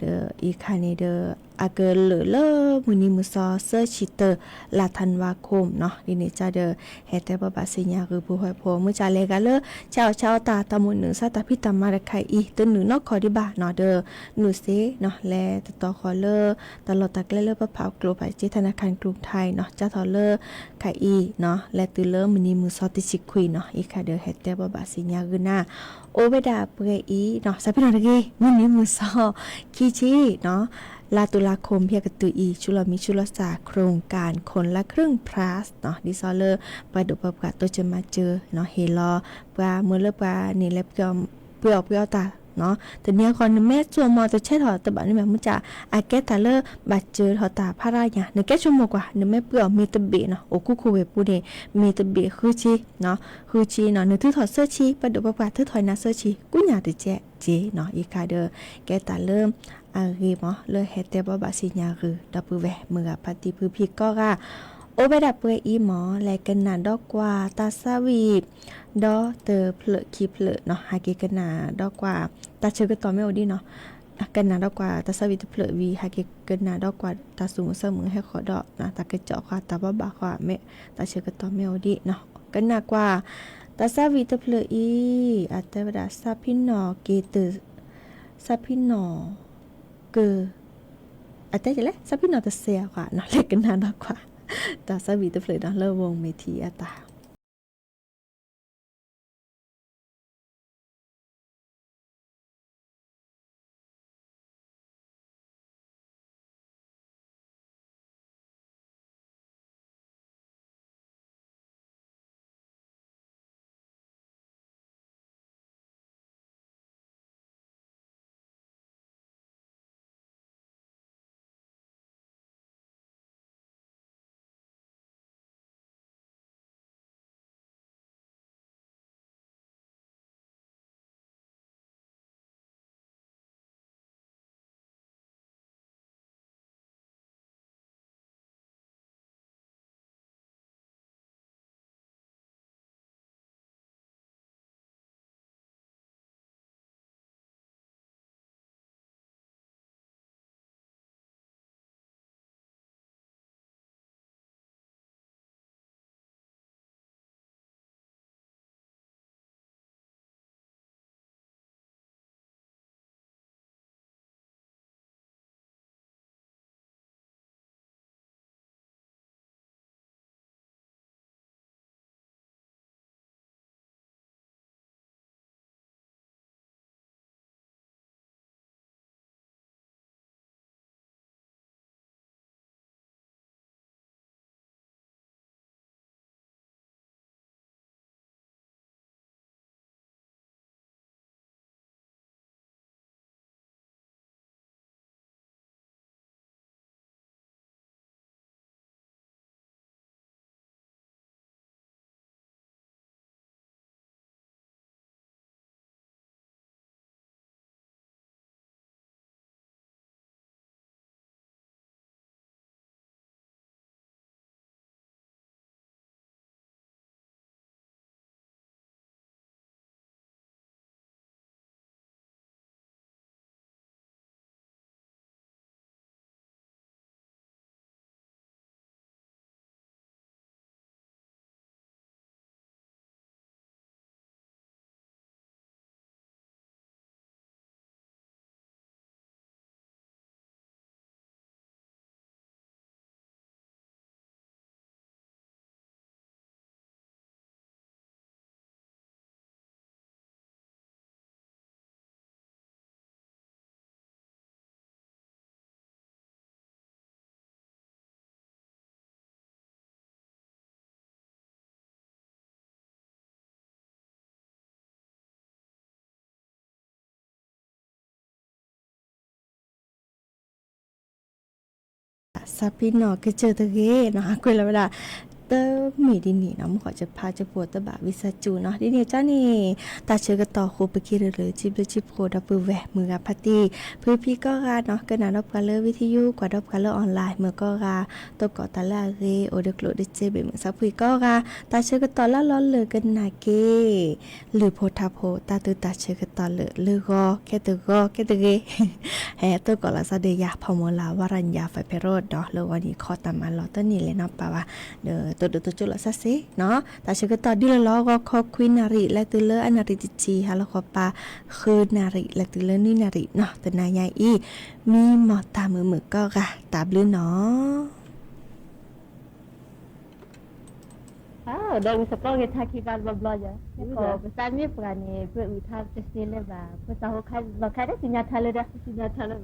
ဒီးအံၤခါန့ၣ်ဒီး အကလုာ်လၢမုၢ်နံၤမုၢ်သီသၢဆံတၢ လါธันวาคมနီၤ, ဒ်န့ၣ်ကၢ်ဒီး ဟဲတဲဘၣ်ဘၣ်ဆ့ညါဂ့ၤပူၤဟဲဖိ မုၢ်ကၢ်လဲၤဂၤလၢ ဆါအီၣ်ဆါအီတၢ် တၢ်မုာ်နုာ်သးတၢ်ဖံးတၢ်မၤတခါအံၤ တနုာ်နီၢ်ခီဒံးဘၣ်နီၤ, ဒီးနုာ်စ့နီၤ လဲၤတတီၤဃီလၢ တၢ်လီၢ်တၢ်ကျဲလၢပဖးကျိၤ ဖးက့ၤ ธนาคารกรุงไทยနီၤ, ကၢ်ထီၣ်လၢ ခါအံၤနီၤ လဲၤတုၤလၢမုၢ်နံၤမုၢ်သီတဆံခွံနီၤ, အံၤခါဒီးဟဲတဲဘၣ်ဘၣ်ဆ့ညါဂ့ၤနၤ, အိၣ်ဝဲဒၣ်ပှဲၤအံၤနီၤ, စးဖံနီၣ်တဂ့ၤ မုၢ်နံၤမုၢ်သီ ခံဆံနီၤ, လါတုၤလါခိၣ်ဖဲကတုၤအံၤ ဆူၣ်လီၤမံဆူၣ်လီၤစှၤ โครงการคนละครึ่ง plusနီၤ, ဒ်သိးလၢ ပှၤဒိၣ်ပှၤပှၢ်တိစၢၤမၤစၢၤနီၤ, ဟ့ၣ်လီၤ ပှၤမၢလၢပှၤန့ၣ်လဲၤပှ့ၤအီၣ်ပှ့ၤအီၣ်တၢ်နီၤ, တနံၤအဂီၢ် နမ့ၢ်သူၣ်အီၣ်မီၣ်အီၣ်တဆဲးထီၣ်တဘၣ်န့ၣ်မ့ၢ် မုၢ်ကၢ် အကဲတၢ်လၢဘၣ်စၢၤထီၣ်တၢ်ဖးရၣ်ညါ နကဲဆိကမိၣ်ကွၢ် နမ့ၢ်ပှ့ၤအီၣ်မ့ၤတဘ့ၣ်နီၤ, အိၣ်ခိခိၣ်ဝဲၢ်ပူၤန့ၣ် မ့ၤတဘ့ၣ်ဃုဆံနီၤ, ဃုဆံနီၤ, နထုးထီၣ်သၢဆံ ပှၤဒိၣ်ပှၤပှၢ်ထုးထီၣ်နၤသၢဆံ ကူညၣ်တကဲးက့နီၤ, အံၤခါဒီး ကဲတၢ်လၢ အဂ့ၤမး လၢဟဲတဲဘၣ်ဘၣ်ဆ့ညါဂ့ၤ ဒီပုၢ်ဝဲၢ်မုၢ်ဂၤဖါတံၢ်ဖုဖံကိးဂၤ, အိၣ်ဝဲဒၣ်ပှဲၤအံၤမး လဲၤကနၣ်ဒီကွၢ်တၢ်သးဝံၣ် ဒီတဖျၢၣ်ခံဖျၢၣ်နီၤ, ဟးက့ၤကနၣ်ဒီကွၢ် တၢ်ဆၢကတီၢ်မ့ၢ်အိၣ်ဒံးနီၤ, ကနၣ်ဒီကွၢ်တၢ်သးဝံၣ်တဖျၢၣ်ဝံၤ ဟးက့ၤကနၣ်ဒီကွၢ်တၢ်သူၣ်မုာ်သးမုာ်ဟဲဃီၤဒီး တၢ်ကစီၣ်ဃီ တၢ်ဘၣ်ဘၣ်ဃီ မ့ၢ်တၢ်ဆၢကတီၢ်မ့ၢ်အိၣ်ဒံးနီၤ, ကနၣ်ကွၢ် တၢ်သးဝံၣ်တဖျၢၣ်အံၤ အတဲဝဲဒၣ် သးဖံနီၣ်က့ၤတၢ် သးဖံနီၣ်က့ၤ အတဲလဲၣ် သးဖံနီၣ်တစဲးအဃီနီၤ, လဲၤကနၣ်ဒီကွၢ် တၢ်သးဝံၣ်တဖျၢၣ်နီၤ လၢဝိမ့ၤထံအတၢ် စးပံနီၣ်ကစၢၢ်တဂ့ၤနီၤ ဟးကွဲးလီၤဝဲဒၣ် တမ့ၢ်ဒ်န့ၣ်နီၤ မုၢ်ဃီၣ်စၢဖးကၠိဖိတဘၣ်ဝံသးစူၤနီၤ ဒ်န့ၣ်ကန့ၣ် တၢ်ဆၢကတီၢ်ဃိးပက့ၤရၢၢ်လၢထံဘျၢထံဖိဒီပုၢ်ဝဲၢ်မုၢ်ဂၤဖါတံၢ် ဖုဖံကိးဂၤနီၤ ကနၣ်ဒီးပှၤလၢဝံသယု ကွၢ်ဒီးပှၤလၢ online မုၢ်ကိးဂၤ တိၢ်ကီၣ်တၢ်လၢအဂ့ၤ အိၣ်ဒီးကျိၣ်ဒီးစ့ဘ့ၣ်မုၢ်ဆါဖှံကိးဂၤ တၢ်ဆၢကတီၢ်လၢလီၤလၢာ်ကနၣ်က့ၤ လုၢ်ဖိထါဖိ တၢ်သုတၢ်ဆၢကတီၢ်လၢာ်လၢဂီၤ ခဲတဂီၤခဲတဂ့ၤ ဟဲတိၢ်ကီၣ်လီၤစၢ်ဒီးယၤ ဖီမီၤလၤ ဝါရညါ ဖဲဖဲရိဒီး လၢဂီၤနံၤခီတၢ်မၤလီၤတန့ၢ်လဲၣ်နီၤ ပာ်ဝဲ ဒီးတိၢ်ဒိၣ်တိၢ်ကၠိလီၤစၢ်စ့ၢ်နီၤ တၢ်ဆၢကတီၢ်ဒ်လီၤလီၤဂီၤခီခွံနၣ်ရံၣ် လဲၤတုၤလၢအနၣ်ရံၣ်တဆံ ဟါလီၤဃီပၤ ဃုနၣ်ရံၣ် လဲၤတုၤလၢနွံနၣ်ရံၣ်နီၤ တနၤညါအံၤ မံမီၢ်တၢ်မုာ်မုာ်ကိးဂၤ တၢ်ဘျုးနီၤ ဒီးဝံသးစူၤက့ၤထါခံဂၤဘျီဘျီယဲ ပသးမ့ၢ်ပှၤန့ၣ် ပအုၣ်ထါတသ့လၢၤဘၣ် ပသးဟိခါလီၤခါဒီးသ့ၣ်ညါထါလၢဒီး သ့ၣ်ညါထါလၢၤ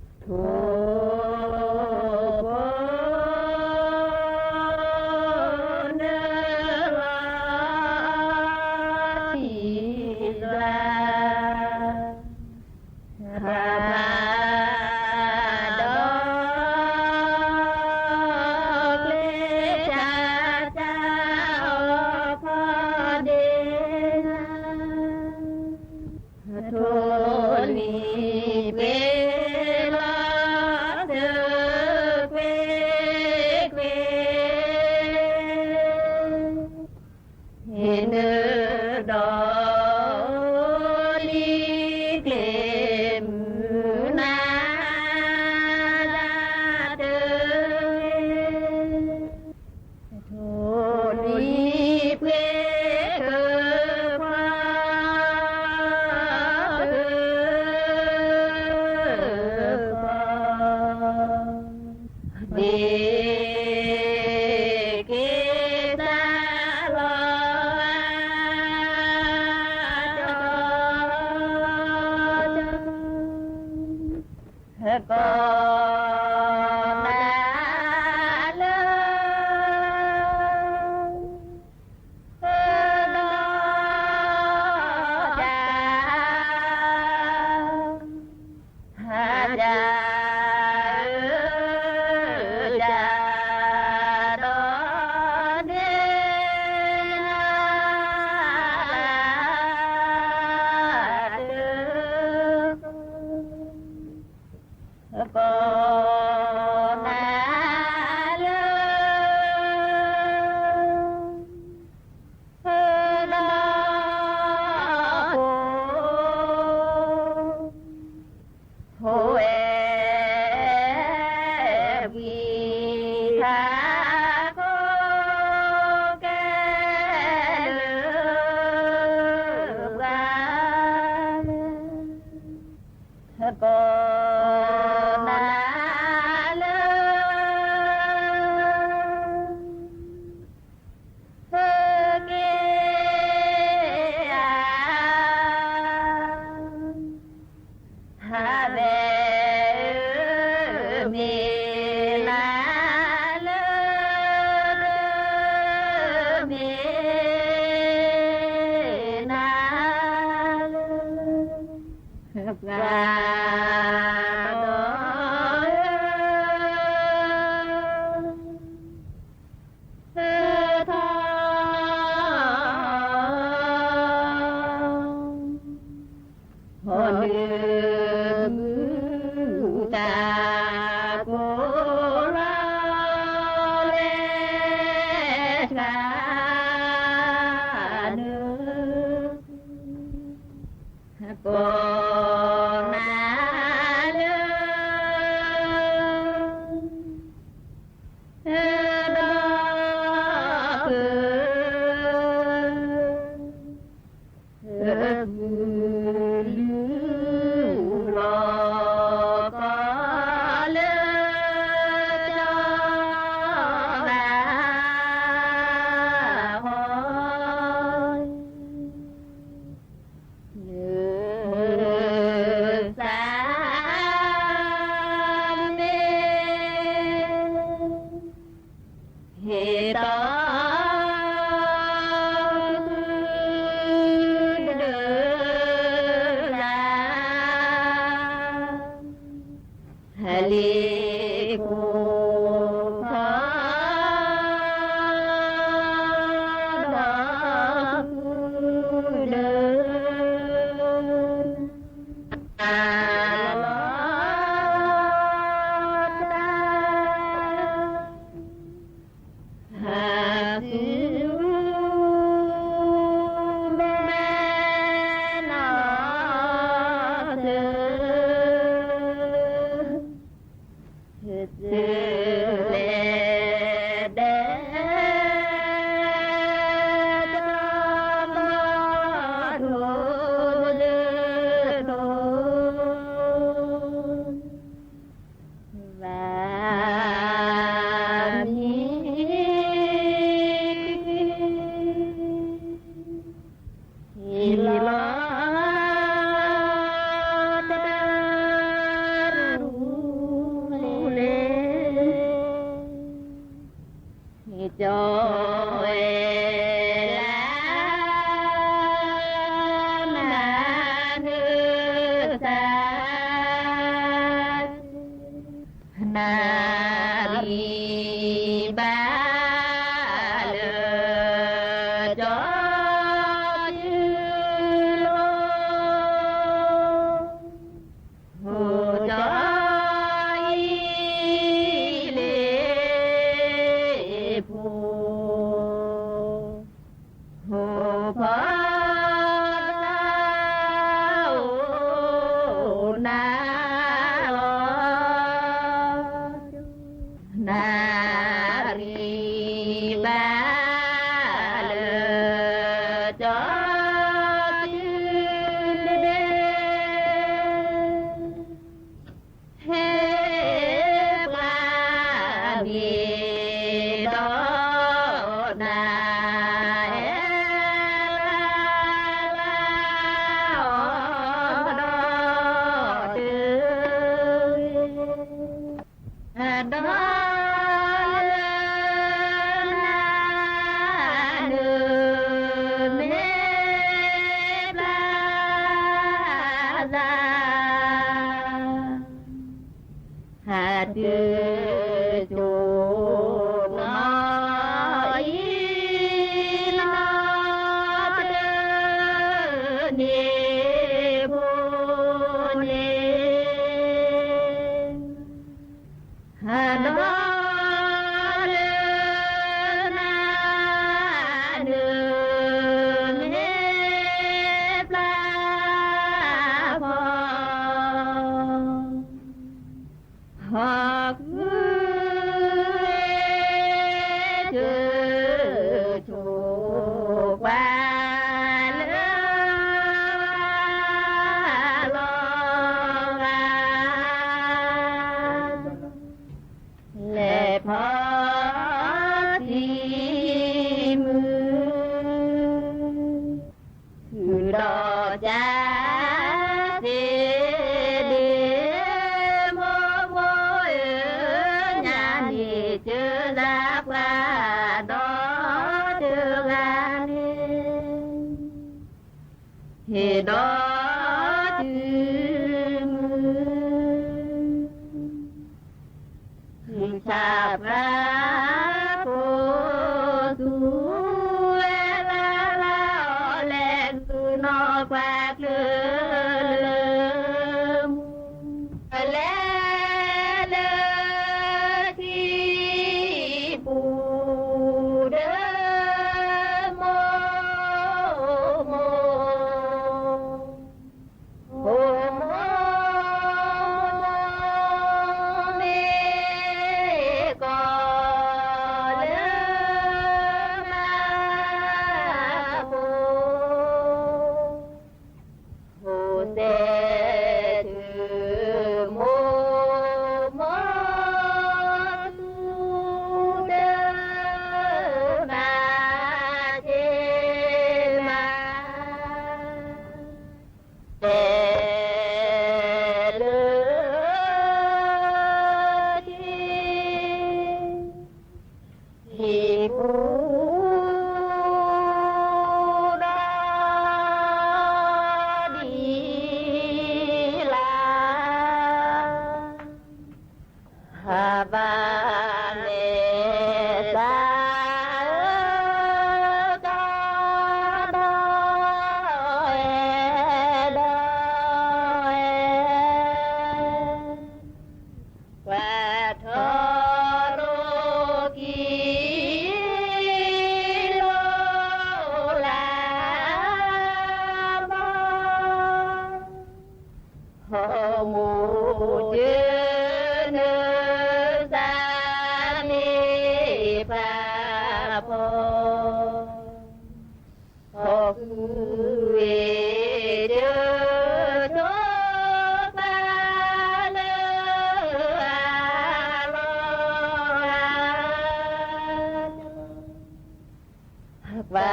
ဘၣ် ထိ ဖိ နၢ လီၤ သံ ဒွ ဟးဘၣ်ဒီး ကျဲတၢ်တၢ် အီၣ်ဖီဒ့ ထိၣ်လွံၢ်ပှ့ၤလီၤ တကွ့ကွ့ ဟ့ၣ်နုာ်ဒီး လံာ်ကျဲမုၢ်နၤ လၢတဂ့ၤ ထိၣ်လွံၢ်ပှ့ၤကကွၢ် ကကွၢ် ဒ့က့ၤတၢ်လီၤ ကိးနၤလၢ ဒီးတၢ် ဟးတၢ် တၢ်ဒီးန့ၣ် ကိးနၤလၢ ဒီး ဖိဝဲ ဝံထါခိၣ်ကဲလၢပှၤ ကိးနၤလၢ က့ၤဧါ ဟးဝဲဧၢ မ့ၢ်နၤလၢ မ့ၢ်နၤလၢ ပှၤဒီး ထီ ဟီၣ်ဒုးမုၢ်တၢ်ကိး လီၤလဲၤဆှါနုာ် ကိးနၤလၢ ဒီး ပုၢ်လုၢ်လီၤကီးလၢ ကၠီဘၣ်ဟီ လၢသးမ့ၢ် ဟ့ၣ်တီ ဒၢလၢ ဟဲလ့ၣ်ခိၣ် ကၠီဝဲလၢ မၤနၢၤသး နၣ်ရံၣ်ဘၣ်လၢ ကၠီတုၤလီၤ ကၠီအံၤလ့ၣ်ဖိ ဖိဖီသးအိၣ်နၤ နၣ်ရံၣ်ဘၣ်လၢ ကၠီတုၤလီၤ ဟဲပှၤဘ့ၣ်ဒီးနၤ အဲၣ်လါလါအီၤဒီးတဂ့ၤ ဒီးလၢ နၤနမ့ၢ်ပျၢ်သး ဟးတုၤ ကၠီနီၢ်အံၤ နီၢ်တန့ၢ်ဖိန့ၣ် ဒီးလၢ နၤနမ့ၢ်ပျၢ်ဖီ ဟီၣ်ကု တဆိၣ်ကွၢ်လၢ လီၤဂာ် လဲၤဖီထံမုၢ် ဃုာ်ဒီးကၢ်သ့ၣ်ဒ့ မိၢ်မိၢ်ဧၢ, ညါန့ၣ်စၢၤသးပှၢ်ဒီးတဂၤန့ၣ် ဟ့ၣ်ဒီးတုၤမုၢ် ဆၣ်ပှၢ်ဖိသူဝဲလၢ်လၢ်အီၤ လဲၤဃုာ်နီၢ်ကွၢ်ကျၢၢ်လၢမူ လဲၤလၢထံပူၤဒီး မိၢ်မိၢ် မိၢ်မိၢ်မ့ၢ်ကီၢ်လၢမၤဖိ ဖိသဲးတုၤမိၢ်မိၢ်သူဒီး မၤတ့ၢ်မၤ တဲလၢထံ ထံပူၤဒီးဒ်လၢ် ဟးဘၣ်မဲာ်သၣ် ကဒီးအဲၣ်ဒီးအဲၣ် ကွၢ်ထီၣ်လိာ်က့ၤ လိၤလၢ်ဘီ ဟီၣ်မိၢ်တနၢၤသးန့ၣ် ပှၤဖီ ဟီၣ်ဃုဝ့ၢ်တၢ်တိာ်ပာ်လၢ အလီၢ် ကွၢ်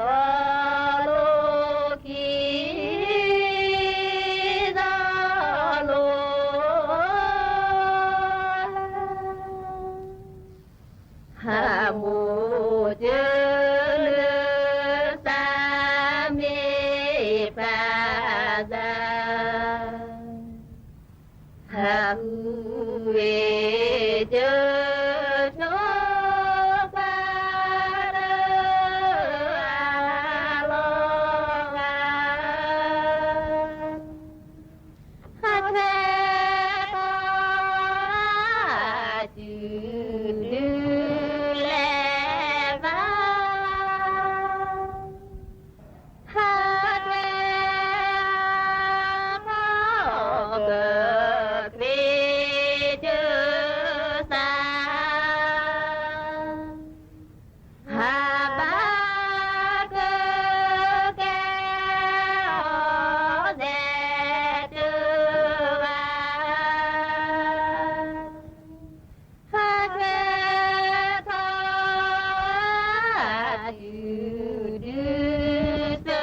ထီၣ်လိာ်က့ၤ ဒီးလိၤလၢ် ဟးမိၢ် အဝဲၢ်ကၠိ ဆိပာ်လၢအလီၤဂာ် ဟးထွဲအီၤတုၤဒုးလဲၤဘၣ်, ဟးထွဲအီၤကထွဲကၢၢ်စၢ် ဟးဘၣ်ကကဲအီၤဒဲးတဂၤ, ဟးထွဲထီၣ်အီၤတုၤဒုးစိၤ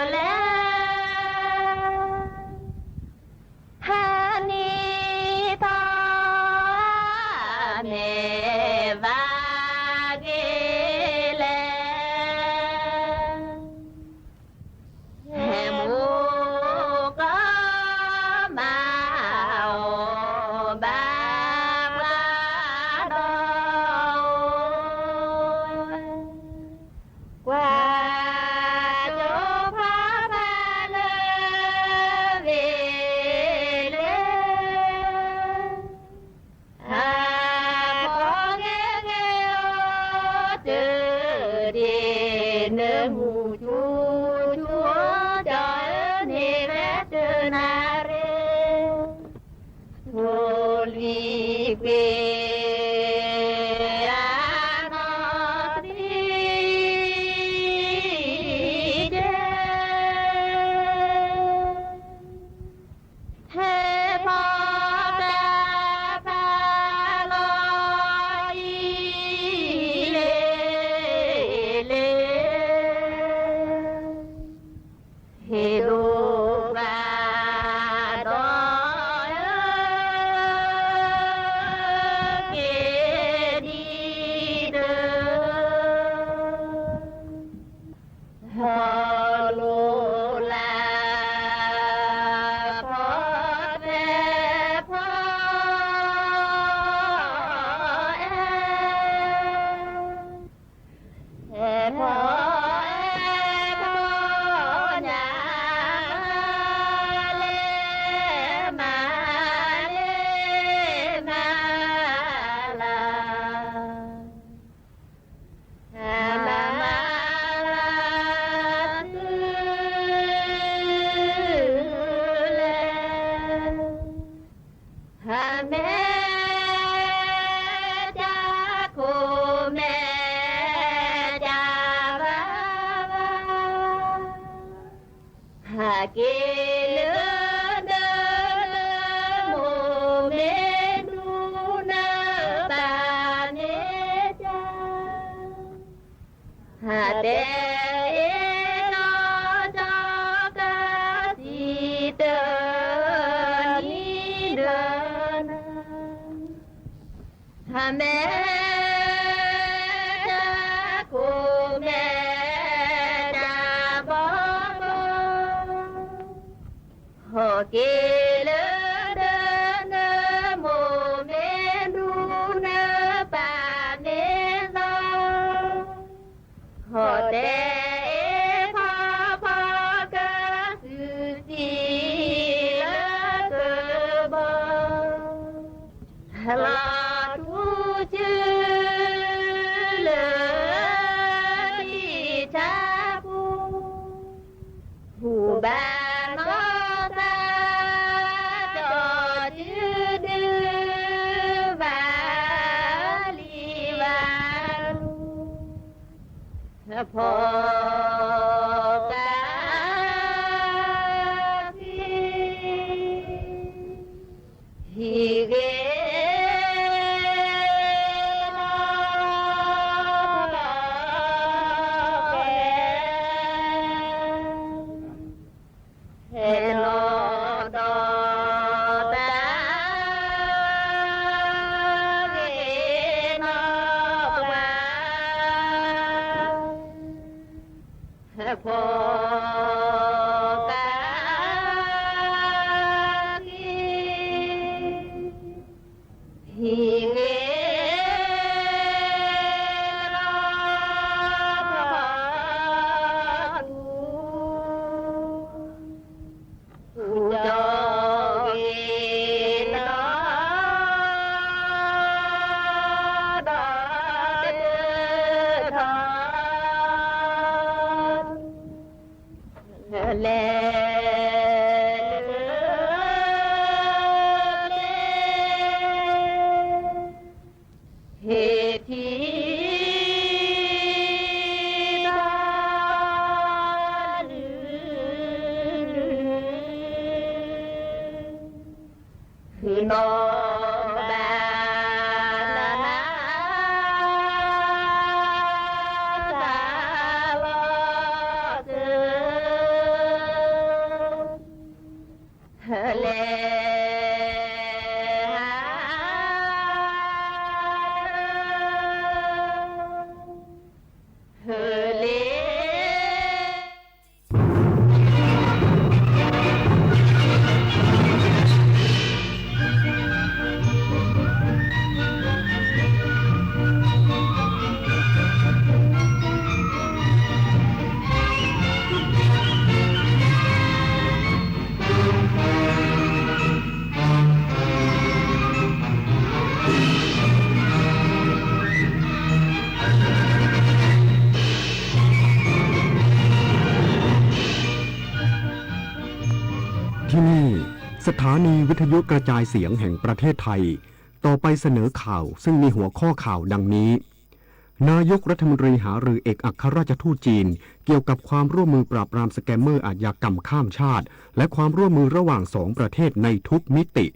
လဲၣ် ဟးနံၤထီၣ်အမဲာ်ဘၣ်က့ၤလဲၣ်, ဟဲမိၢ်ကီၢ်မၤအီၣ်ဘၣ်ပှၤဒီး ကွၢ်ကၠိဖီဖးလၢဝ့ၢ်လၢ အဖီဂ့ၤဂ့ၤအိၣ်တ့ၢ်ဒံး နမူဆူၣ်ဆူၣ်ကၠီၤဧၢ န့ၣ်ဝဲတနၣ်ရံၣ် ထိၣ်လွံၢ်ကွ့ၢ်အနီၢ်သံးဒဲး ဟဲဖီတၢ်ဖးလီၤအံၤလ့လ့ ဟ့ၣ်ဒိၣ်ပှၤဒီး က့ၤဒံးတၢ် ဟီၣ်လိၤလၢ် ဖီထွဲဖီအဲၣ် ဟဲဖီအဲၣ်ဖီညါ မၤလ့မၤလ့မၤလၢ် မၤမၤလၢ်သုလဲၣ် ဟးမဲာ်တၢ်ခိၣ်မဲာ်တၢ်ဘၣ်ဘၣ် ဟးက့ၤလၢဒၢး မိၢ်မ့ၢ်ဒူနၢ်ပၢ်မ့ၢ်တၢ် ဟးတဲအ့ၣ်နီၢ်ကၠီကၢ် စံးတၢ်နံၤဒီးနၤ ဟးမဲာ်တၢ်ခိၣ်မဲာ်တၢ်ဘီဘီ ဟီၣ်က့ၤလၢဒၢး နမိၢ်မ့ၢ်ဒူနၢ်ပၢ်မ့ၢ်လီၤ ဟီၣ်တဲအ့ၣ်ဖီဖီကၢ် စုစံလၢကဘီ ဟဲလီၤထူဆူလၢဟံၣ်ဆၣ်ပူၤ ဟူးဘၣ်နီၢ်သး ဒီးတုၤဒုးဘၣ်လံဘၣ်လူၤ ဖီကၢ်ခံ ဟံၣ်ဂ့ၤလီၤ ဟဲလီၤဒီးတၢ် ဂ့ၤနီၢ်ပှၤ ဖီကၢ်ခံ နီၢ်ဘၣ်နၤ တၢ်လီၤတၢ် လဲၤ ဟၢလ့ ที่นี่ สถานีวิทยุกระจายเสียงแห่งประเทศไทย ต่อไปเสนอข่าวซึ่งมีหัวข้อข่าวดังนี้ นายกรัฐมนตรีหารือเอกอัครราชทูตจีน เกี่ยวกับความร่วมมือปราบปรามสแกมเมอร์อาชญากรรมข้ามชาติ และความร่วมมือระหว่างสองประเทศในทุกมิติ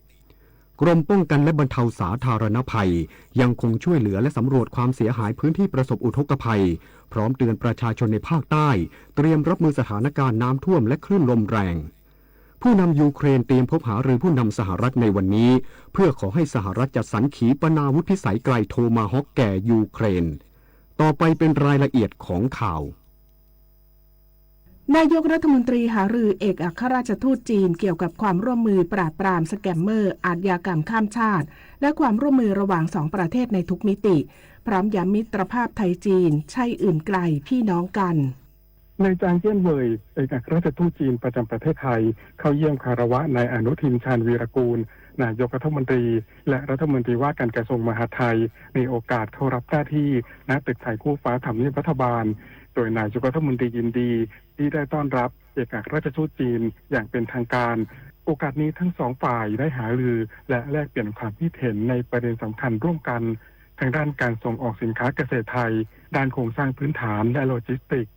กรมป้องกันและบรรเทาสาธารณภัย ยังคงช่วยเหลือและสำรวจความเสียหายพื้นที่ประสบอุทกภัย พร้อมเตือนประชาชนในภาคใต้ เตรียมรับมือสถานการณ์น้ำท่วมและคลื่นลมแรง ผู้นำยูเครนเตรียมพบหารือผู้นำสหรัฐในวันนี้ เพื่อขอให้สหรัฐจัดสรรขีปนาวุธพิสัยไกลโทมาฮอคแก่ยูเครน ต่อไปเป็นรายละเอียดของข่าว นายกรัฐมนตรีหารือเอกอัครราชทูตจีนเกี่ยวกับความร่วมมือปราบปรามสแกมเมอร์อาชญากรรมข้ามชาติ และความร่วมมือระหว่างสองประเทศในทุกมิติ พร้อมย้ำมิตรภาพไทย-จีน ใช่อื่นไกล พี่น้องกัน ในจางเจี้ยนเหวิย เอกอัครราชทูตจีนประจำประเทศไทย เข้าเยี่ยมคารวะนายอนุทิน ชาญวีรกูล นายกรัฐมนตรี และรัฐมนตรีว่าการกระทรวงมหาดไทย ในโอกาสเข้ารับหน้าที่ ณ ตึกไทยคู่ฟ้าทำเนียบรัฐบาล โดยนายกรัฐมนตรียินดีที่ได้ต้อนรับเอกอัครราชทูตจีนอย่างเป็นทางการ โอกาสนี้ทั้งสองฝ่ายได้หารือและแลกเปลี่ยนความคิดเห็นในประเด็นสำคัญร่วมกัน ทางด้านการส่งออกสินค้าเกษตรไทย ด้านโครงสร้างพื้นฐานและโลจิสติกส์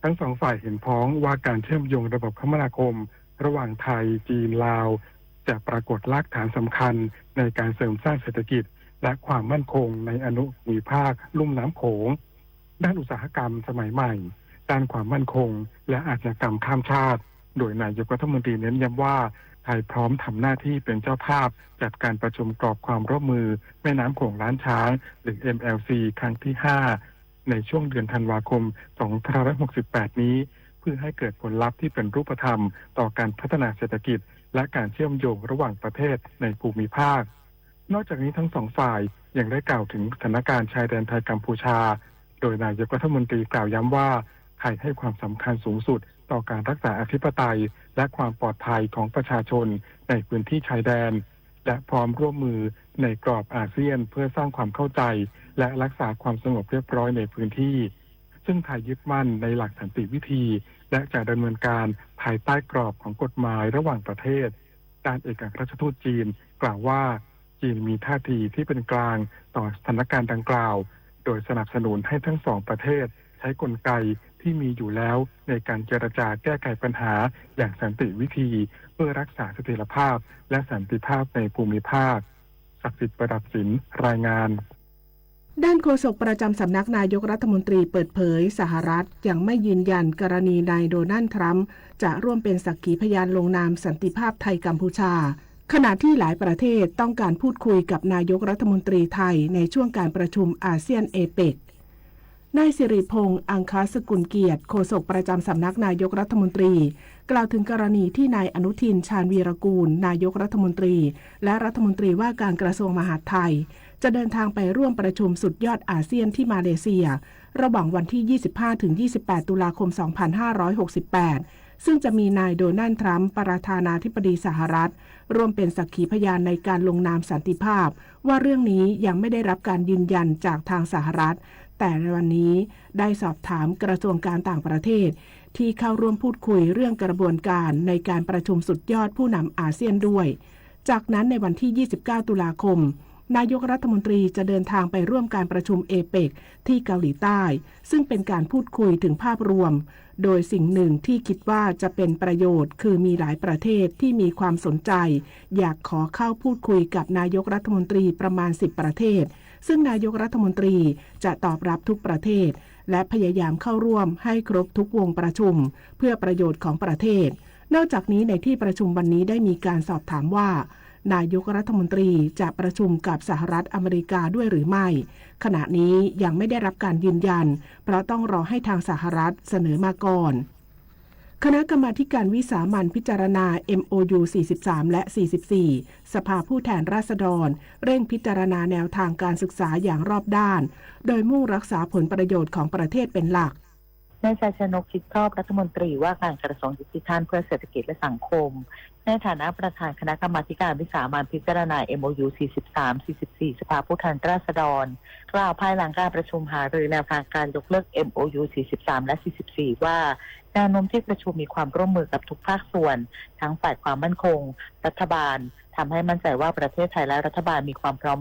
ทั้งสองฝ่ายเห็นพ้องว่าการเชื่อมโยงระบบคมนาคมระหว่างไทย จีน ลาว จะปรากฏรากฐานสำคัญในการเสริมสร้างเศรษฐกิจและความมั่นคงในอนุภูมิภาคลุ่มน้ำโขง ด้านอุตสาหกรรมสมัยใหม่ ด้านความมั่นคง และอาชญากรรมข้ามชาติ โดยนายกรัฐมนตรีเน้นย้ำว่า ไทยพร้อมทำหน้าที่เป็นเจ้าภาพจัดการประชุมกรอบความร่วมมือแม่น้ำโขงล้านช้าง หรือ เอ็มแอลซี ครั้งที่ห้า ในช่วงเดือนธันวาคม สองพันห้าร้อยหกสิบแปด นี้ เพื่อให้เกิดผลลัพธ์ที่เป็นรูปธรรมต่อการพัฒนาเศรษฐกิจ และการเชื่อมโยงระหว่างประเทศในภูมิภาค นอกจากนี้ทั้งสองฝ่ายยังได้กล่าวถึงสถานการณ์ชายแดนไทยกัมพูชา โดยนายกรัฐมนตรีกล่าวย้ำว่า ไทยให้ความสำคัญสูงสุดต่อการรักษาอธิปไตยและความปลอดภัยของประชาชนในพื้นที่ชายแดน และพร้อมร่วมมือในกรอบอาเซียนเพื่อสร้างความเข้าใจและรักษาความสงบเรียบร้อยในพื้นที่ ซึ่งไทยยึดมั่นในหลักสันติวิธี และจะดำเนินการภายใต้กรอบของกฎหมายระหว่างประเทศ ด้านเอกอัครราชทูตจีนกล่าวว่า จีนมีท่าทีที่เป็นกลางต่อสถานการณ์ดังกล่าว โดยสนับสนุนให้ทั้งสองประเทศใช้กลไกที่มีอยู่แล้วในการเจรจาแก้ไขปัญหาอย่างสันติวิธี เพื่อรักษาเสถียรภาพและสันติภาพในภูมิภาค ศักดิ์สิทธิ์ ประดับสิน รายงาน ด้านโฆษกประจำสำนักนายกรัฐมนตรีเปิดเผย สหรัฐยังไม่ยืนยันกรณีนายโดนัลด์ทรัมป์จะร่วมเป็นสักขีพยานลงนามสันติภาพไทยกัมพูชา ขณะที่หลายประเทศต้องการพูดคุยกับนายกรัฐมนตรีไทยในช่วงการประชุมอาเซียนเอเปก นายสิริพงษ์ อังคสกุลเกียรติ โฆษกประจำสำนักนายกรัฐมนตรี กล่าวถึงกรณีที่นายอนุทิน ชาญวีรกูล นายกรัฐมนตรี และรัฐมนตรีว่าการกระทรวงมหาดไทย จะเดินทางไปร่วมประชุมสุดยอดอาเซียนที่มาเลเซีย ระหว่างวันที่ ยี่สิบห้าถึงยี่สิบแปด ตุลาคม สองพันห้าร้อยหกสิบแปด ซึ่งจะมีนายโดนัลด์ทรัมป์ ประธานาธิบดีสหรัฐ ร่วมเป็นสักขีพยานในการลงนามสันติภาพ ว่าเรื่องนี้ยังไม่ได้รับการยืนยันจากทางสหรัฐ แต่ในวันนี้ได้สอบถามกระทรวงการต่างประเทศ ที่เข้าร่วมพูดคุยเรื่องกระบวนการในการประชุมสุดยอดผู้นำอาเซียนด้วย จากนั้นในวันที่ ยี่สิบเก้า ตุลาคม นายกรัฐมนตรีจะเดินทางไปร่วมการประชุม เอเปก ที่เกาหลีใต้ ซึ่งเป็นการพูดคุยถึงภาพรวม โดยสิ่งหนึ่งที่คิดว่าจะเป็นประโยชน์คือมีหลายประเทศที่มีความสนใจ อยากขอเข้าพูดคุยกับนายกรัฐมนตรีประมาณ สิบ ประเทศ ซึ่งนายกรัฐมนตรีจะตอบรับทุกประเทศ และพยายามเข้าร่วมให้ครบทุกวงประชุม เพื่อประโยชน์ของประเทศ นอกจากนี้ในที่ประชุมวันนี้ได้มีการสอบถามว่า นายกรัฐมนตรีจะประชุมกับสหรัฐอเมริกาด้วยหรือไม่ ขณะนี้ยังไม่ได้รับการยืนยัน เพราะต้องรอให้ทางสหรัฐเสนอมาก่อน คณะกรรมาธิการวิสามัญพิจารณา เอ็มโอยู สี่สิบสาม และ สี่สิบสี่ สภาผู้แทนราษฎร เร่งพิจารณาแนวทางการศึกษาอย่างรอบด้าน โดยมุ่งรักษาผลประโยชน์ของประเทศเป็นหลัก นายชัยชนก ชิดชอบ รัฐมนตรีว่าการกระทรวงดิจิทัลเพื่อเศรษฐกิจและสังคม ในฐานะประธานคณะกรรมาธิการวิสามัญพิจารณา เอ็มโอยู สี่สิบสาม สี่สิบสี่ สภาผู้แทนราษฎร กล่าวภายหลังการประชุมหารือแนวทางการยกเลิก เอ็มโอยู สี่สิบสาม และ สี่สิบสี่ ว่า แนวโน้มที่ประชุมมีความร่วมมือกับทุกภาคส่วน ทั้งฝ่ายความมั่นคง รัฐบาล ทำให้มั่นใจว่าประเทศไทยและรัฐบาลมีความพร้อม